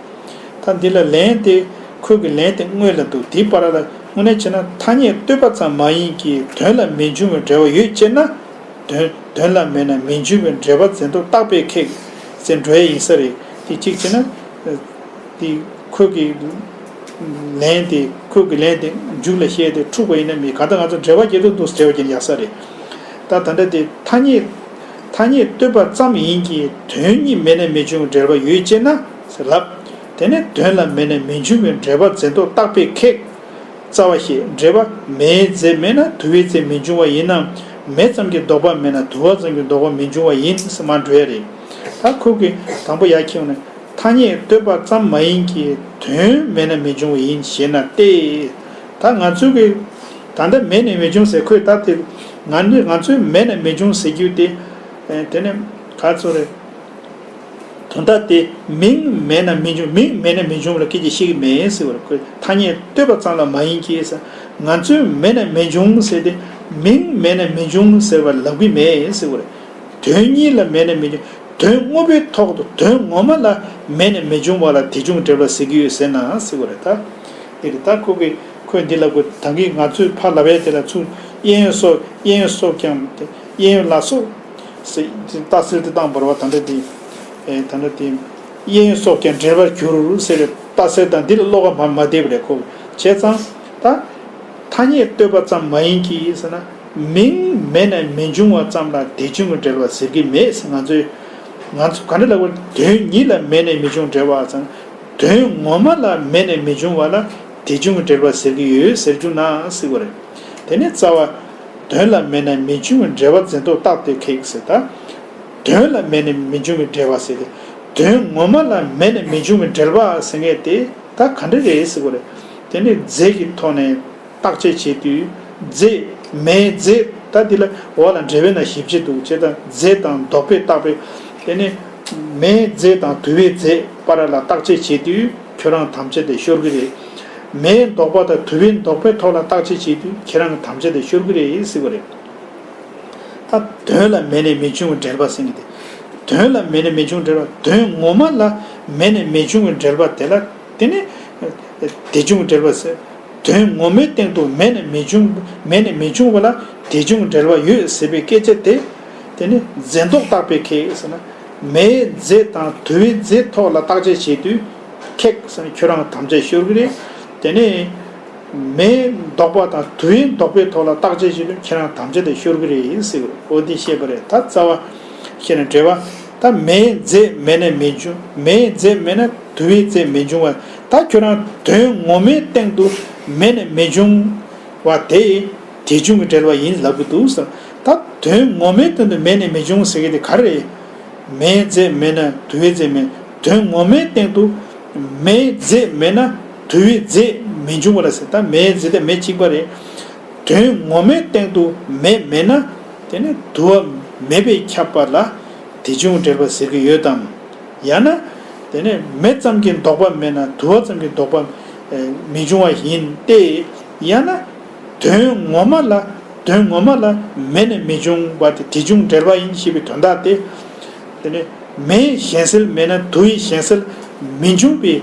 ད་འདི་ལ་ལན་དེ་ཁོ་གི་ལན་དེ་སྔོན་ལ་འདུག་དེའི་བར་ལ་དངོས་གནས་བྱས་ན་ཐ་སྙད་བསྟོད་པ་ཙམ་མ་ཡིན་གྱི་དོན་ལ་མི་འབྱུང་བའི་འབྲེལ་བ་ཡོད་ཅེ་ན། དོན་དོན་ལ་མེད་ན་མི་འབྱུང་བའི་འབྲེལ་པ་འཛིན་རྟོག་རྟག་པས་ཁེགས་ཟེར་འགྲོ་ཡ་ཡིན་ས་རེད། དེ་གཅིག་བྱས་ན། དེ་ཁོ་གི་ལན་དེ་ཁོ་གི་ལན་དེ་མཇུག་ལ་བཤད་དེ་འཁྲུག་པ་ཡིན་ན་མི་གང་ལྟར་ང་ཚོ་འབྲེལ་བ་སྐྱེ་ཐུབ་འདུག་འབྲེལ་བ་སྐྱེ་ན་ཡག་ས་རེད། ད་ད་ལྟ་དེ་ཐ་སྙད་ཐ་སྙད་བསྟོད་པ་ཙམ་ཡིན་གྱི་དོན་ཉིད་མེད་ན་མི་འབྱུང་བའི་འབྲེལ་པ་ཡོད་ཅེ་ན་ཟེར་ལབ། དེ་ནས་དོན་ལ་མེད་ན་མི་འབྱུང་བའི་འབྲེལ་པ་འཛིན་རྟོག་རྟག་པས་ཁེགས། རྩ་བ་ཞེས་འབྲེལ་པ་མེའི་རྫས་མེད་ན་དུ་བའི་རྫས་མི་འབྱུང་བ་ཡིན་ནམ། མེ་ཙམ་གྱི་ལྡོག་པ་མེད་ན་དུ་བ་ཙམ་གྱི་ལྡོག་པ་མི་འབྱུང་བ་ཡིན་ཟེར་མར་འགྲོ་ཡ་རེད། ད་ཁོ་གིས་དང་པོ་ཡར་འཁྱེར་ནས་ཐ་སྙད་བསྟོད་པ་ཙམ་མ་ཡིན་གྱི་དོན་མེད་ན་མི་འབྱུང་བ་ཡིན་ཞེ་ན་སྟེ། ད་ང་ཚོ་གི་ད་ལྟ་མེད་ནས་མི་འབྱུང་ཟེར་ཁོས་ད་དེ་ང་ཚོས་ང་ཚོས་མེད་ནས་མི་འབྱུང་ཟེར་རྒྱུ་དེ་དེ་ནས་ག་ཚོད་རེད། དོན་དག་དེ་མིང་མེད་ན་མི་འབྱུང་། མིང་མེད་ན་མི་འབྱུང་ལ་སྐད་ཆ་བཤད་ཀྱི་མེད་ཟེར་བར་ཁོས་ཐ་སྙད་བསྟོད་པ་ཙམ་ལ་མ་ཡིན་གྱི་ཟེར། ང་ཚོས་མེད་ན་མི་འབྱུང་ཟེར་ཏེ་མིང་མེད་ན་མི་འབྱུང་ཟེར་བ་ལབ་ཀྱི་མེད་ཟེར་བར། དོན་ཉིད་ལ་མེད་ན་མི་འབྱུང་། དོན་དངོས་པོའི་ཐོག་ཏུ་དོན་ངོ་མ་ལ་མེད་ན་མི་འབྱུང་བ་ལ་དེ་བྱུང་འབྲེལ་པ་ཟེར་གྱི་ཡོད་ཟེར་ན་ཟེར་བ་རེད་ད། དེ་རེད་ད་ཁོ་གིས་ཁོས་འདི་ལབ་དགོས། ད་གིན་ང་ཚོས་ཕར་ལབ་ཡས་དེ་ལ་ཚུར་གཡས་གཡོན་སོགས་གཡས་གཡོན་སོགས་ཀྱང་། གཡས་གཡོན་ལ་སོགས། རྟགས་གསལ་དེ་བཏང་བར་བ་ད་ལྟ་དེ། ཨེ་ད་ལྟ་དེ། གཡས་གཡོན་སོགས་ཀྱང་འབྲེལ་པར་འགྱུར་ཟེར་བའི་རྟགས་གསལ་དང་འདི་ལ་བློ་ཁ་མ་མ་བདེ་བ་རེད་ཁོ། བྱས་ཙང་། ད། ཐ་སྙད་བསྟོད་པ་ཙམ་མ་ཡིན་གྱི་ཟེར་ན། མིང་མེད་ན་མི་འབྱུང་བ་ཙམ་ལ་དེ་བྱུང་གི་འབྲེལ་པ་ཟེར་གྱི་མེད་ཟེར། ང་ཚོས། ང་ཚོ་ག་འདྲ་ལབ་དགོས། དོན་ཉིད་ལ་མེད་ན་མི་འབྱུང་འབྲེལ་པ་ཙམ། དོན་ངོ་མ་ལ་མེད་ནས་མི་འབྱུང་བ་ལ་དེ་བྱུང་གི་འབྲེལ་པ་ཟེར་གྱི་ཡོད་ཟེར་རྒྱུ་ན་ཟེར་བ་རེད། དེ་ནི་རྩ་བ། དོན་ལ་མེད་ན་མི་འབྱུང་བའི་འབྲེལ་པ་འཛིན་རྟོག་རྟག་སྟེ་ཁེགས་ཟེར་ད། དོན་ལ་མེད་ན་མི་འབྱུང་བའི་འབྲེལ་པ་ཟེར་ཏེ། དོན་ངོ་མ་ལ་མེད་ན་མི་འབྱུང་བའི་འབྲེལ་པ་ཟེར་མཁན་དེ་ད་ག་འདྲ་རེད་ཟེར་བ་རེད། དེ་ནི་རྫས་ཀྱི་ཐོག་ནས། བརྟག་དཔྱད་བྱེད་དུས། རྫས། མེའི་རྫས། ད་འདི་ལ་འོག་ལ་འགྲེལ་པའི་ནང་ཞིབ་ཅིག་འདུག་བྱས་ཙང་རྫས་དང་ལྡོག་པས་བརྟག་པའི། དེ་ནས་མེའི་རྫས་དང་དུ་བའི་རྫས་བར་ལ་བརྟག་དཔྱད་བྱེད་དུས་ཁྱོད་རང་དམ་བཅའ་དེ་ཤོར་གི་རེད། མེའི་ལྡོག་པ་དང་དུ་བའི་ལྡོག་པའི་ཐོག་ལ་བརྟག་དཔྱད་བྱེད་དུས་ཁྱེད་རང་གི་དམ་བཅའ་དེ་ཤོར་གི་རེད་ཟེར་བ་རེད། ད་དོན་ལ་མེད་ནས་མི་འབྱུང་བའི་འབྲེལ་པ་ཟེར་གྱི་དེ། དོན་ལ་མེད་ནས་མི་འབྱུང་འབྲེལ་པ། དོན་ངོ་མ་ལ་མེད་ནས་མི་འབྱུང་བའི་འབྲེལ་པ་དེ་ལ། དེ་ནི། དེ་བྱུང་འབྲེལ་པ་ཟེར། དོན་ངོ་མའི་སྟེང་དུ་མེད་ནས་མི་འབྱུང་། མེད་ནས་མི་འབྱུང་བ་ལ་དེ་བྱུང་འབྲེལ་པ་ཡོད་ཟེར་བའི་སྐད་ཆ་དེ། དེ་ནི་འཛིན་རྟོག་བརྟག་པས་ཁེགས་ཟེར་ན། མེའི་རྫས་དང་དུ་བའི་རྫས་ཐོག་ལ་བརྟག་དཔྱད་བྱེད་དུས། ཁེགས་ཟེར་ན་ཁྱོད་རང་དམ་བཅའ་ཤོར་གི་རེད། དེ་ནི། མེའི་ལྡོག་པ་དང་དུ་བའི་ལྡོག་པའི་ཐོག་ལ་བརྟག་དཔྱད་བྱེད་དུས་ཁྱེད་རང་དམ་བཅའ་དེ་ཤོར་གི་རེད་ཟེར་གི་རེད། འོ་དེ་བཤད་པ་རེད། ད་རྩ་བ་བཤད་ན་འབྲེལ་བ། ད་མེའི་རྫས་མེད་ན་མི་འབྱུང་། མེའི་རྫས་མེད་ན་དུ་བའི་རྫས་མི་འབྱུང་བ། ད་ཁྱོད་རང་དོན་ངོ་མའི་སྟེང་དུ་མེད་ན་མི་འབྱུང་བ་དེ་དེ་བྱུང་གི་འབྲེལ་བ་ཡིན་ལབ་གི་འདུག་ཟེར། ད་དོན་ངོ་མའི་སྟེང་དུ་མེད་ན་མི་འབྱུང་ཟེར་གི་དེ་ག་རེ་རེད། མེའི་རྫས་མེད་ན་དུ་བའི་རྫས་མེད། དོན་ངོ་མའི་སྟེང་དུ་མེའི་རྫས་མེད་ན་དུ་བའི་རྫས་མི་འབྱུང་བ་ལ་ཟེར། ད་མེའི་རྫས་དེ་མེ་གཅིག་པ་རེད། དོན་ངོ་མའི་སྟེང་དུ་མེ་མེད་ན་དེ་ནི་དུ་བ་མེད་པས་ཁྱབ་པ་ལ་དེ་བྱུང་འབྲེལ་པ་ཟེར་གྱི་ཡོད་དམ། ཡང་ན་དེ་ནི་མེ་ཙམ་གྱི་ལྡོག་པ་མེད་ན་དུ་བ་ཙམ་གྱི་ལྡོག་པ་མི་འབྱུང་བ་ཡིན་ཏེ། ཡང་ན། དོན་ངོ་མ་ལ། དོན་ངོ་མ་ལ་མེད་ནས་མི་འབྱུང་བ་དེ་དེ་བྱུང་འབྲེལ་པ་ཡིན་ཞེས་པའི་དོན་དག་སྟེ། དེ་ནས་མེའི་གཞན་སེལ་མེད་ན་དུ་བའི་གཞན་སེལ་མི་འབྱུང་བའི།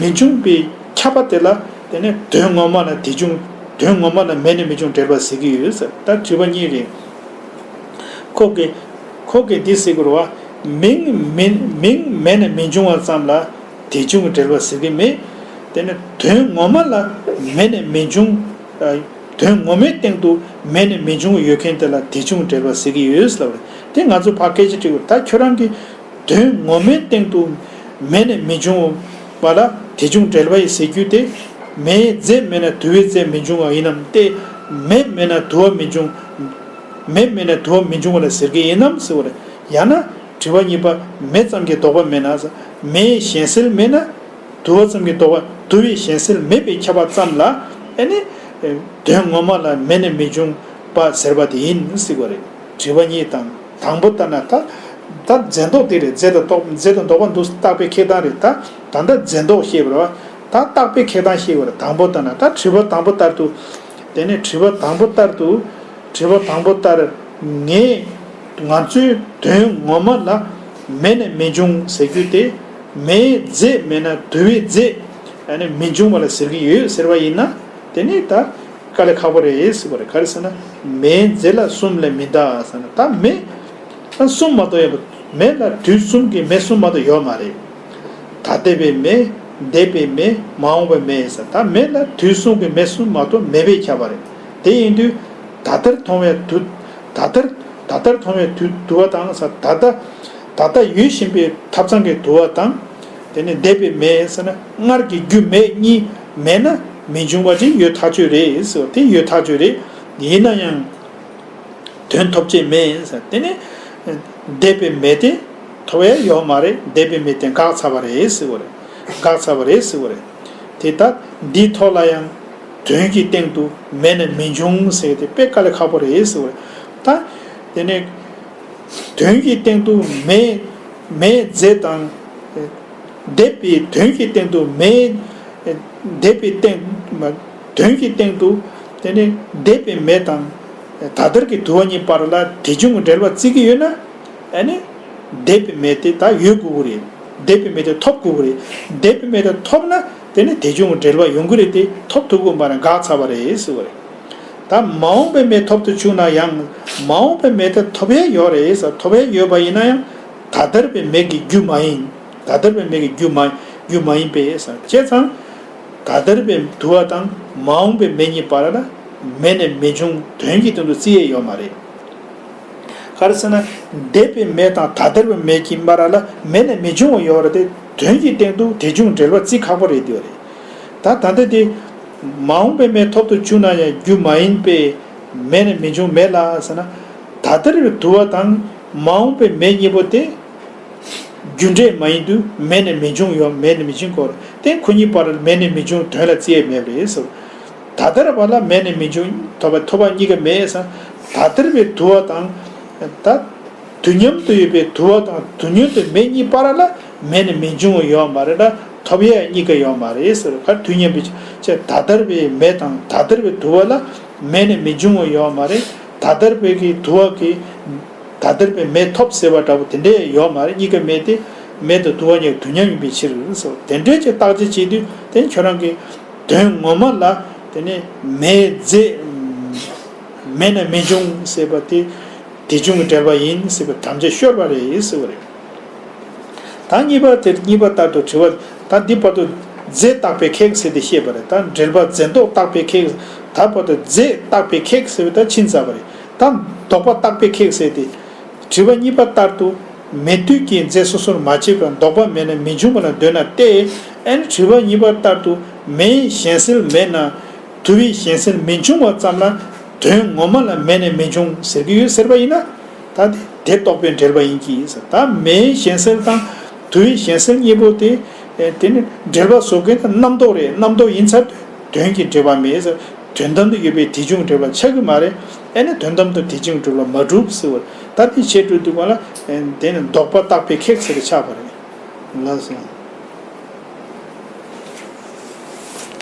མི་འབྱུང་བའི་ཁྱབ་པ་དེ་ལ་དེ་ནས་དོན་ངོ་མ་ལ་དེ་བྱུང་། དོན་ངོ་མ་ལ་མེད་ནས་མི་འབྱུང་འབྲེལ་པ་ཟེར་གྱི་ཡོད་ཟེར། ད་དྲི་བ་གཉིས་རེད། ཁོ་གིས། ཁོ་གིས་འདི་ཟེར་དགོས་རེད་བ། མིང་མིན། མིང་མེད་ནས་མི་འབྱུང་བ་ཙམ་ལ་དེ་བྱུང་གི་འབྲེལ་པ་ཟེར་གྱི་མེད། དེ་ནི་དོན་ངོ་མ་ལ་མེད་ནས་མི་འབྱུང་། ཨ། དོན་ངོ་མའི་སྟེང་དུ་མེད་ནས་མི་འབྱུང་ཡོད་མཁན་དེ་ལ་དེ་བྱུང་འབྲེལ་པ་ཟེར་གྱི་ཡོད་ཟེར་བ་རེད། དེ་ང་ཚོ་ཕར་སྐད་ཆ་དྲིས་དགོས། ད་ཁྱོད་རང་གིས་དོན་ངོ་མའི་སྟེང་དུ་མེད་ནས་མི་འབྱུང་བ་ལ་དེ་བྱུང་འབྲེལ་པ་ཡིན་ཟེར་རྒྱུ་དེ། མེའི་རྫས་མེད་ན་དུ་བའི་རྫས་མི་འབྱུང་བ་ཡིན་ནམ་སྟེ། མེ་མེད་ན་དུ་བ་མི་འབྱུང་། མེ་མེད་ན་དུ་བ་མི་འབྱུང་བ་ལ་ཟེར་གྱི་ཡིན་ནམ་ཟེར་བ་རེད། ཡང་ན་དྲི་བ་གཉིས་པ། མེ་ཙམ་གྱི་ལྡོག་པ་མེད་ན། མེའི་གཞན་སེལ་མེད་ན། དུ་བ་ཙམ་གྱི་ལྡོག་པ། དུ་བའི་གཞན་སེལ་མེད་པས་ཁྱབ་པ་ཙམ་ལ་ཨ་ནི་དོན་ངོ་མ་ལ་མེད་ནས་མི་འབྱུང་བ་ཟེར་བ་དེ་ཡིན་ཟེར་བ་རེད། དྲི་བ་གཉིས་དང་། དང་པོ་ལྟར་ན་ད། ད་འཛིན་རྟོག་དེ་རེད། རྫས་དང་ལྡོག་རྫས་དང་ལྡོག་པ་འདུག་བརྟག་པའི་ཁེ་དང་རེད། ད་ ད་ལྟ་རྫས་ལྡོག་བཤད་པ་རེད་བ། ད་རྟག་པའི་ཁེགས་དང་བཤད་པ་རེད། དང་པོ་ལྟར་ན། ད་དྲི་བ་དང་པོ་ལྟར་དུ། དེ་ནས་དྲི་བ་དང་པོ་ལྟར་དུ། དྲི་བ་དང་པོ་ལྟར། ངས། ང་ཚོའི་དོན་ངོ་མ་ལ་མེད་ནས་མི་འབྱུང་ཟེར་རྒྱུ་དེ། མེའི་རྫས་མེད་ན་དུ་བའི་རྫས་ཨ་ནི་མི་འབྱུང་བ་ལ་ཟེར་གྱི་ཡོད་ཟེར་བ་ཡིན་ན། དེ་ནི་ད། དཀའ་ལས་ཁག་པོ་རེད་ཟེར་བ་རེད། ག་རེ་ཟེར་ན། མེའི་རྫས་ལ་གསུམ་ལས་མི་འདའ་ཟེར་ན། ད་མེ་ད་གསུམ་མ་གཏོགས་ཡོད་པ། མེ་ལ་དུས་གསུམ་གྱི་མེ་གསུམ་མ་གཏོགས་ཡོད་མ་རེད། ད་ལྟ་བའི་མེ། འདས་པའི་མེ། མ་འོངས་པའི་མེ་ཟེར། ད་མེ་ལ་དུས་གསུམ་གྱི་མེ་གསུམ་མ་གཏོགས་མེད་པས་ཁྱབ་པ་རེད། དེ་ཡིན་དུས། ད་ལྟར་མཐོང་བའི་དུ། ད་ལྟར། ད་ལྟར་མཐོང་བའི་དུ་དུ་བ་དང་ཟེར། ད་ལྟ། ད་ལྟ་ཡོད་བཞིན་པའི་ཐབ་ཚང་གི་དུ་བ་དང་། དེ་ནས་འདས་པའི་མེ་ཟེར་ན། སྔར་གྱི་རྒྱུ་མེད་གཉིས་མེད་ན་མི་འབྱུང་བ་ཅིག་ཡོད་ཐག་ཆོད་རེད་ཟེར་བ་དེ་ཡོད་ཐག་ཆོད་རེད། ཡིན་ན་ཡང་། དོན་ཐོབ་བྱེད་མེད་ཟེར། དེ་ནས་འདས་པའི་མེ་དེ་ཐོབ་ཡ་ཡོད་མ་རེད། འདས་པའི་མེ་དེ་འགག་ཚར་བ་རེད་ཟེར་བ་རེད། འགག་ཚར་བ་རེད་ཟེར་བ་རེད། དེ་ལྟར་འདིའི་ཐོག་ལ་ཡང་དོན་གྱི་སྟེང་དུ་མེད་ནས་མི་འབྱུང་ཟེར་དེ་དཔེ་དཀའ་ལས་ཁག་པོ་རེད་ཟེར་བ་རེད། ད་དེ་ནས་དོན་གྱི་སྟེང་དུ་མེ། མེའི་རྫས་དང་། འདས་པའི་དོན་གྱི་སྟེང་དུ་མེ། འདས་པའི་སྟེང་། དོན་གྱི་སྟེང་དུ། དེ་ནི་འདས་པའི་མེ་དང་། ད་ལྟར་གྱི་དུ་བ་གཉིས་བར་ལ་དེ་བྱུང་གི་འབྲེལ་བ་བརྩི་གི་ཡོད་ན། ཨ་ནི། འདས་པའི་མེ་དེ་ད་ཡོད་དགོས་ཀྱི་རེད། འདས་པའི་མེ་དེ་ཐོབ་དགོས་ཀྱི་རེད། འདས་པའི་མེ་དེ་ཐོབ་ན་དེ་ནི་དེ་བྱུང་གི་འབྲེལ་བ་ཡོང་གི་རེད་དེ། ཐོབ་ཐུབ་དགོས་པ་ན་འགག་ཚར་བ་རེད་ཟེར་བ་རེད། ད་མ་འོངས་པའི་མེ་ཐོབ་ཏུ་བཅུག་ན་ཡང་། མ་འོངས་པའི་མེ་དེ་ཐོབ་ཡས་ཡོད་རེད་ཟེར། ཐོབ་ཡས་ཡོད་པ་ཡིན་ན་ཡང་། ད་ལྟར་བའི་མེ་གི་རྒྱུ་མ་ཡིན། ད་ལྟར་བའི་མེ་གི་རྒྱུ་མ། རྒྱུ་མ་ཡིན་པས་ཟེར། བྱས་ཙང་། ད་ལྟར་བའི་དུ་བ་དང་མ་འོངས་པའི་མེ་གཉིས་བར་ལ་མེད་ནས་མི་འབྱུང་དོན་གྱི་སྟེང་དུ་བརྩི་ཡས་ཡོད་མ་རེད། ག་རེ་ཟེར་ན། འདས་པའི་མེ་དང་ད་ལྟར་བའི་མེ་གཉིས་བར་ལ་མེད་ནས་མི་འབྱུང་བ་ཡོད་རེད་དེ། དོན་གྱི་སྟེང་དུ་དེ་བྱུང་འབྲེལ་བ་བརྩི་ཁག་པོ་རེད་དེ་རེད། ད་ད་ལྟ་དེ། མ་འོངས་པའི་མེ་ཐོབ་ཏུ་བཅུག་ན་ཡང་རྒྱུ་མ་ཡིན་པས་མེད་ནས་མི་འབྱུང་མེད་ལ་ཟེར་ན། ད་ལྟར་བའི་དུ་བ་དང་མ་འོངས་པའི་མེ་གཉིས་པོ་དེ། རྒྱུ་འབྲས་མ་ཡིན་དུས་མེད་ནས་མི་འབྱུང་ཡོད། མེད་ནས་མི་འབྱུང་གོ་རེད་དེ། ཁོ་གཉིས་བར་ལ་མེད་ནས་མི་འབྱུང་དོན་ལ་བརྩི་ཡས་མེད་པ་རེད་ཟེར། ད་ལྟར་བ་ལ་མེད་ནས་མི་འབྱུང་ཐོབ་པ། ཐོབ་པ་གཉིས་ཀ་མེད་ཟེར། ད་ལྟར་བའི་དུ་བ་དང་། ད། དུས་མཉམ་དུ་ཡོད་པའི་དུ་བ་དང་དུས་མཉམ་དུ་མེ་གཉིས་བར་ལ་མེད་ནས་མི་འབྱུང་བ་ཡོད་མ་རེད་ད། ཐོབ་ཡས་གཉིས་ཀ་ཡོད་མ་རེད་ཟེར། ག་དུས་མཉམ་པའི་ཆ་ད་ལྟར་བའི་མེ་དང་ད་ལྟར་བའི་དུ་བ་ལ་མེད་ནས་མི་འབྱུང་བ་ཡོད་མ་རེད། ད་ལྟར་བའི་གི་དུ་བ་གི། ད་ལྟར་བའི་མེ་ཐོབ་ཟེར་བ་འདྲ་པོ་དེ་འདྲས་ཡོད་མ་རེད། གཉིས་ཀ་མེ་དེ། མེ་དང་དུ་བ་གཉིས་དུས་མཉམ་ཡིན་པའི་ཕྱིར་ཟེར། དེ་འདྲས་ཀྱི་བརྟག་དཔྱད་བྱེད་དུས་དེ་ཁྱོད་རང་གི་དོན་ངོ་མ་ལ་དེ་ནི་མེའི་རྫས་མེད་ན་མི་འབྱུང་ཟེར་བ་དེ། དེ་བྱུང་གི་འབྲེལ་བ་ཡིན་ཟེར་བའི་དམ་བཅའ་ཤོར་བ་རེད་ཟེར་བ་རེད། ད་གཉིས་པ་དེ། གཉིས་པ་ལྟར་དུ་དྲི་བ། ད་འདི་བར་དུ་རྫས་བརྟག་པའི་ཁེགས་ཟེར་ཏེ་བཤད་པ་རེད། ད་འབྲེལ་པ་རྫས་ལྡོག་བརྟག་པའི་ཁེགས། ད་བར་དུ་རྫས་བརྟག་པའི་ཁེགས་ཟེར་བའི་ད་ཕྱིན་ཚར་བ་རེད། ད་ལྡོག་པ་བརྟག་པའི་ཁེགས་ཟེར་ཏེ། དྲི་བ་གཉིས་པ་ལྟར་དུ་མེད་དུས་ཀྱི་རྫས་སོ་སོར་མ་ཕྱེ་བར་ལྡོག་པ་མེད་ན་མི་འབྱུང་བ་ལ་འདོད་ན་སྟེ། ཨན། དྲི་བ་གཉིས་པ་ལྟར་དུ་མེའི་གཞན་སེལ་མེད་ན། དུ་བའི་གཞན་སེལ་མི་འབྱུང་བ་ཙམ་ལ་དོན་ངོ་མ་ལ་མེད་ནས་མི་འབྱུང་ཟེར་གྱི་ཡོད་ཟེར་བ་ཡིན་ན། ད་དེ་དེ་རྟོགས་པའི་འབྲེལ་པ་ཡིན་གྱི་ཟེར། ད་མེའི་གཞན་སེལ་དང་དུ་བའི་གཞན་སེལ་གཉིས་པོ་དེ། ཨེ། དེ་ནི་འབྲེལ་པ་བཟོ་མཁན་དེ་རྣམ་རྟོག་རེད། རྣམ་རྟོག་ཡིན་ཚར་དུས་དོན་གྱི་འབྲེལ་པ་མེད་ཟེར། དོན་དམ་དུ་ཡོད་པའི་དེ་བྱུང་འབྲེལ་པ་ཆགས་ཀྱི་མ་རེད། ཨེ་ནི་དོན་དམ་དུ་དེ་བྱུང་འབྲེལ་པ་མ་གྲུབ་ཟེར་བ། ད་དེ་བྱེད་འགྲོ་དུས་ག་ལ། ཨེ། དེ་ནི་ལྡོག་པ་བརྟག་པའི་ཁེགས་ཟེར་ཆགས་པ་རེད། ལགས་སོ།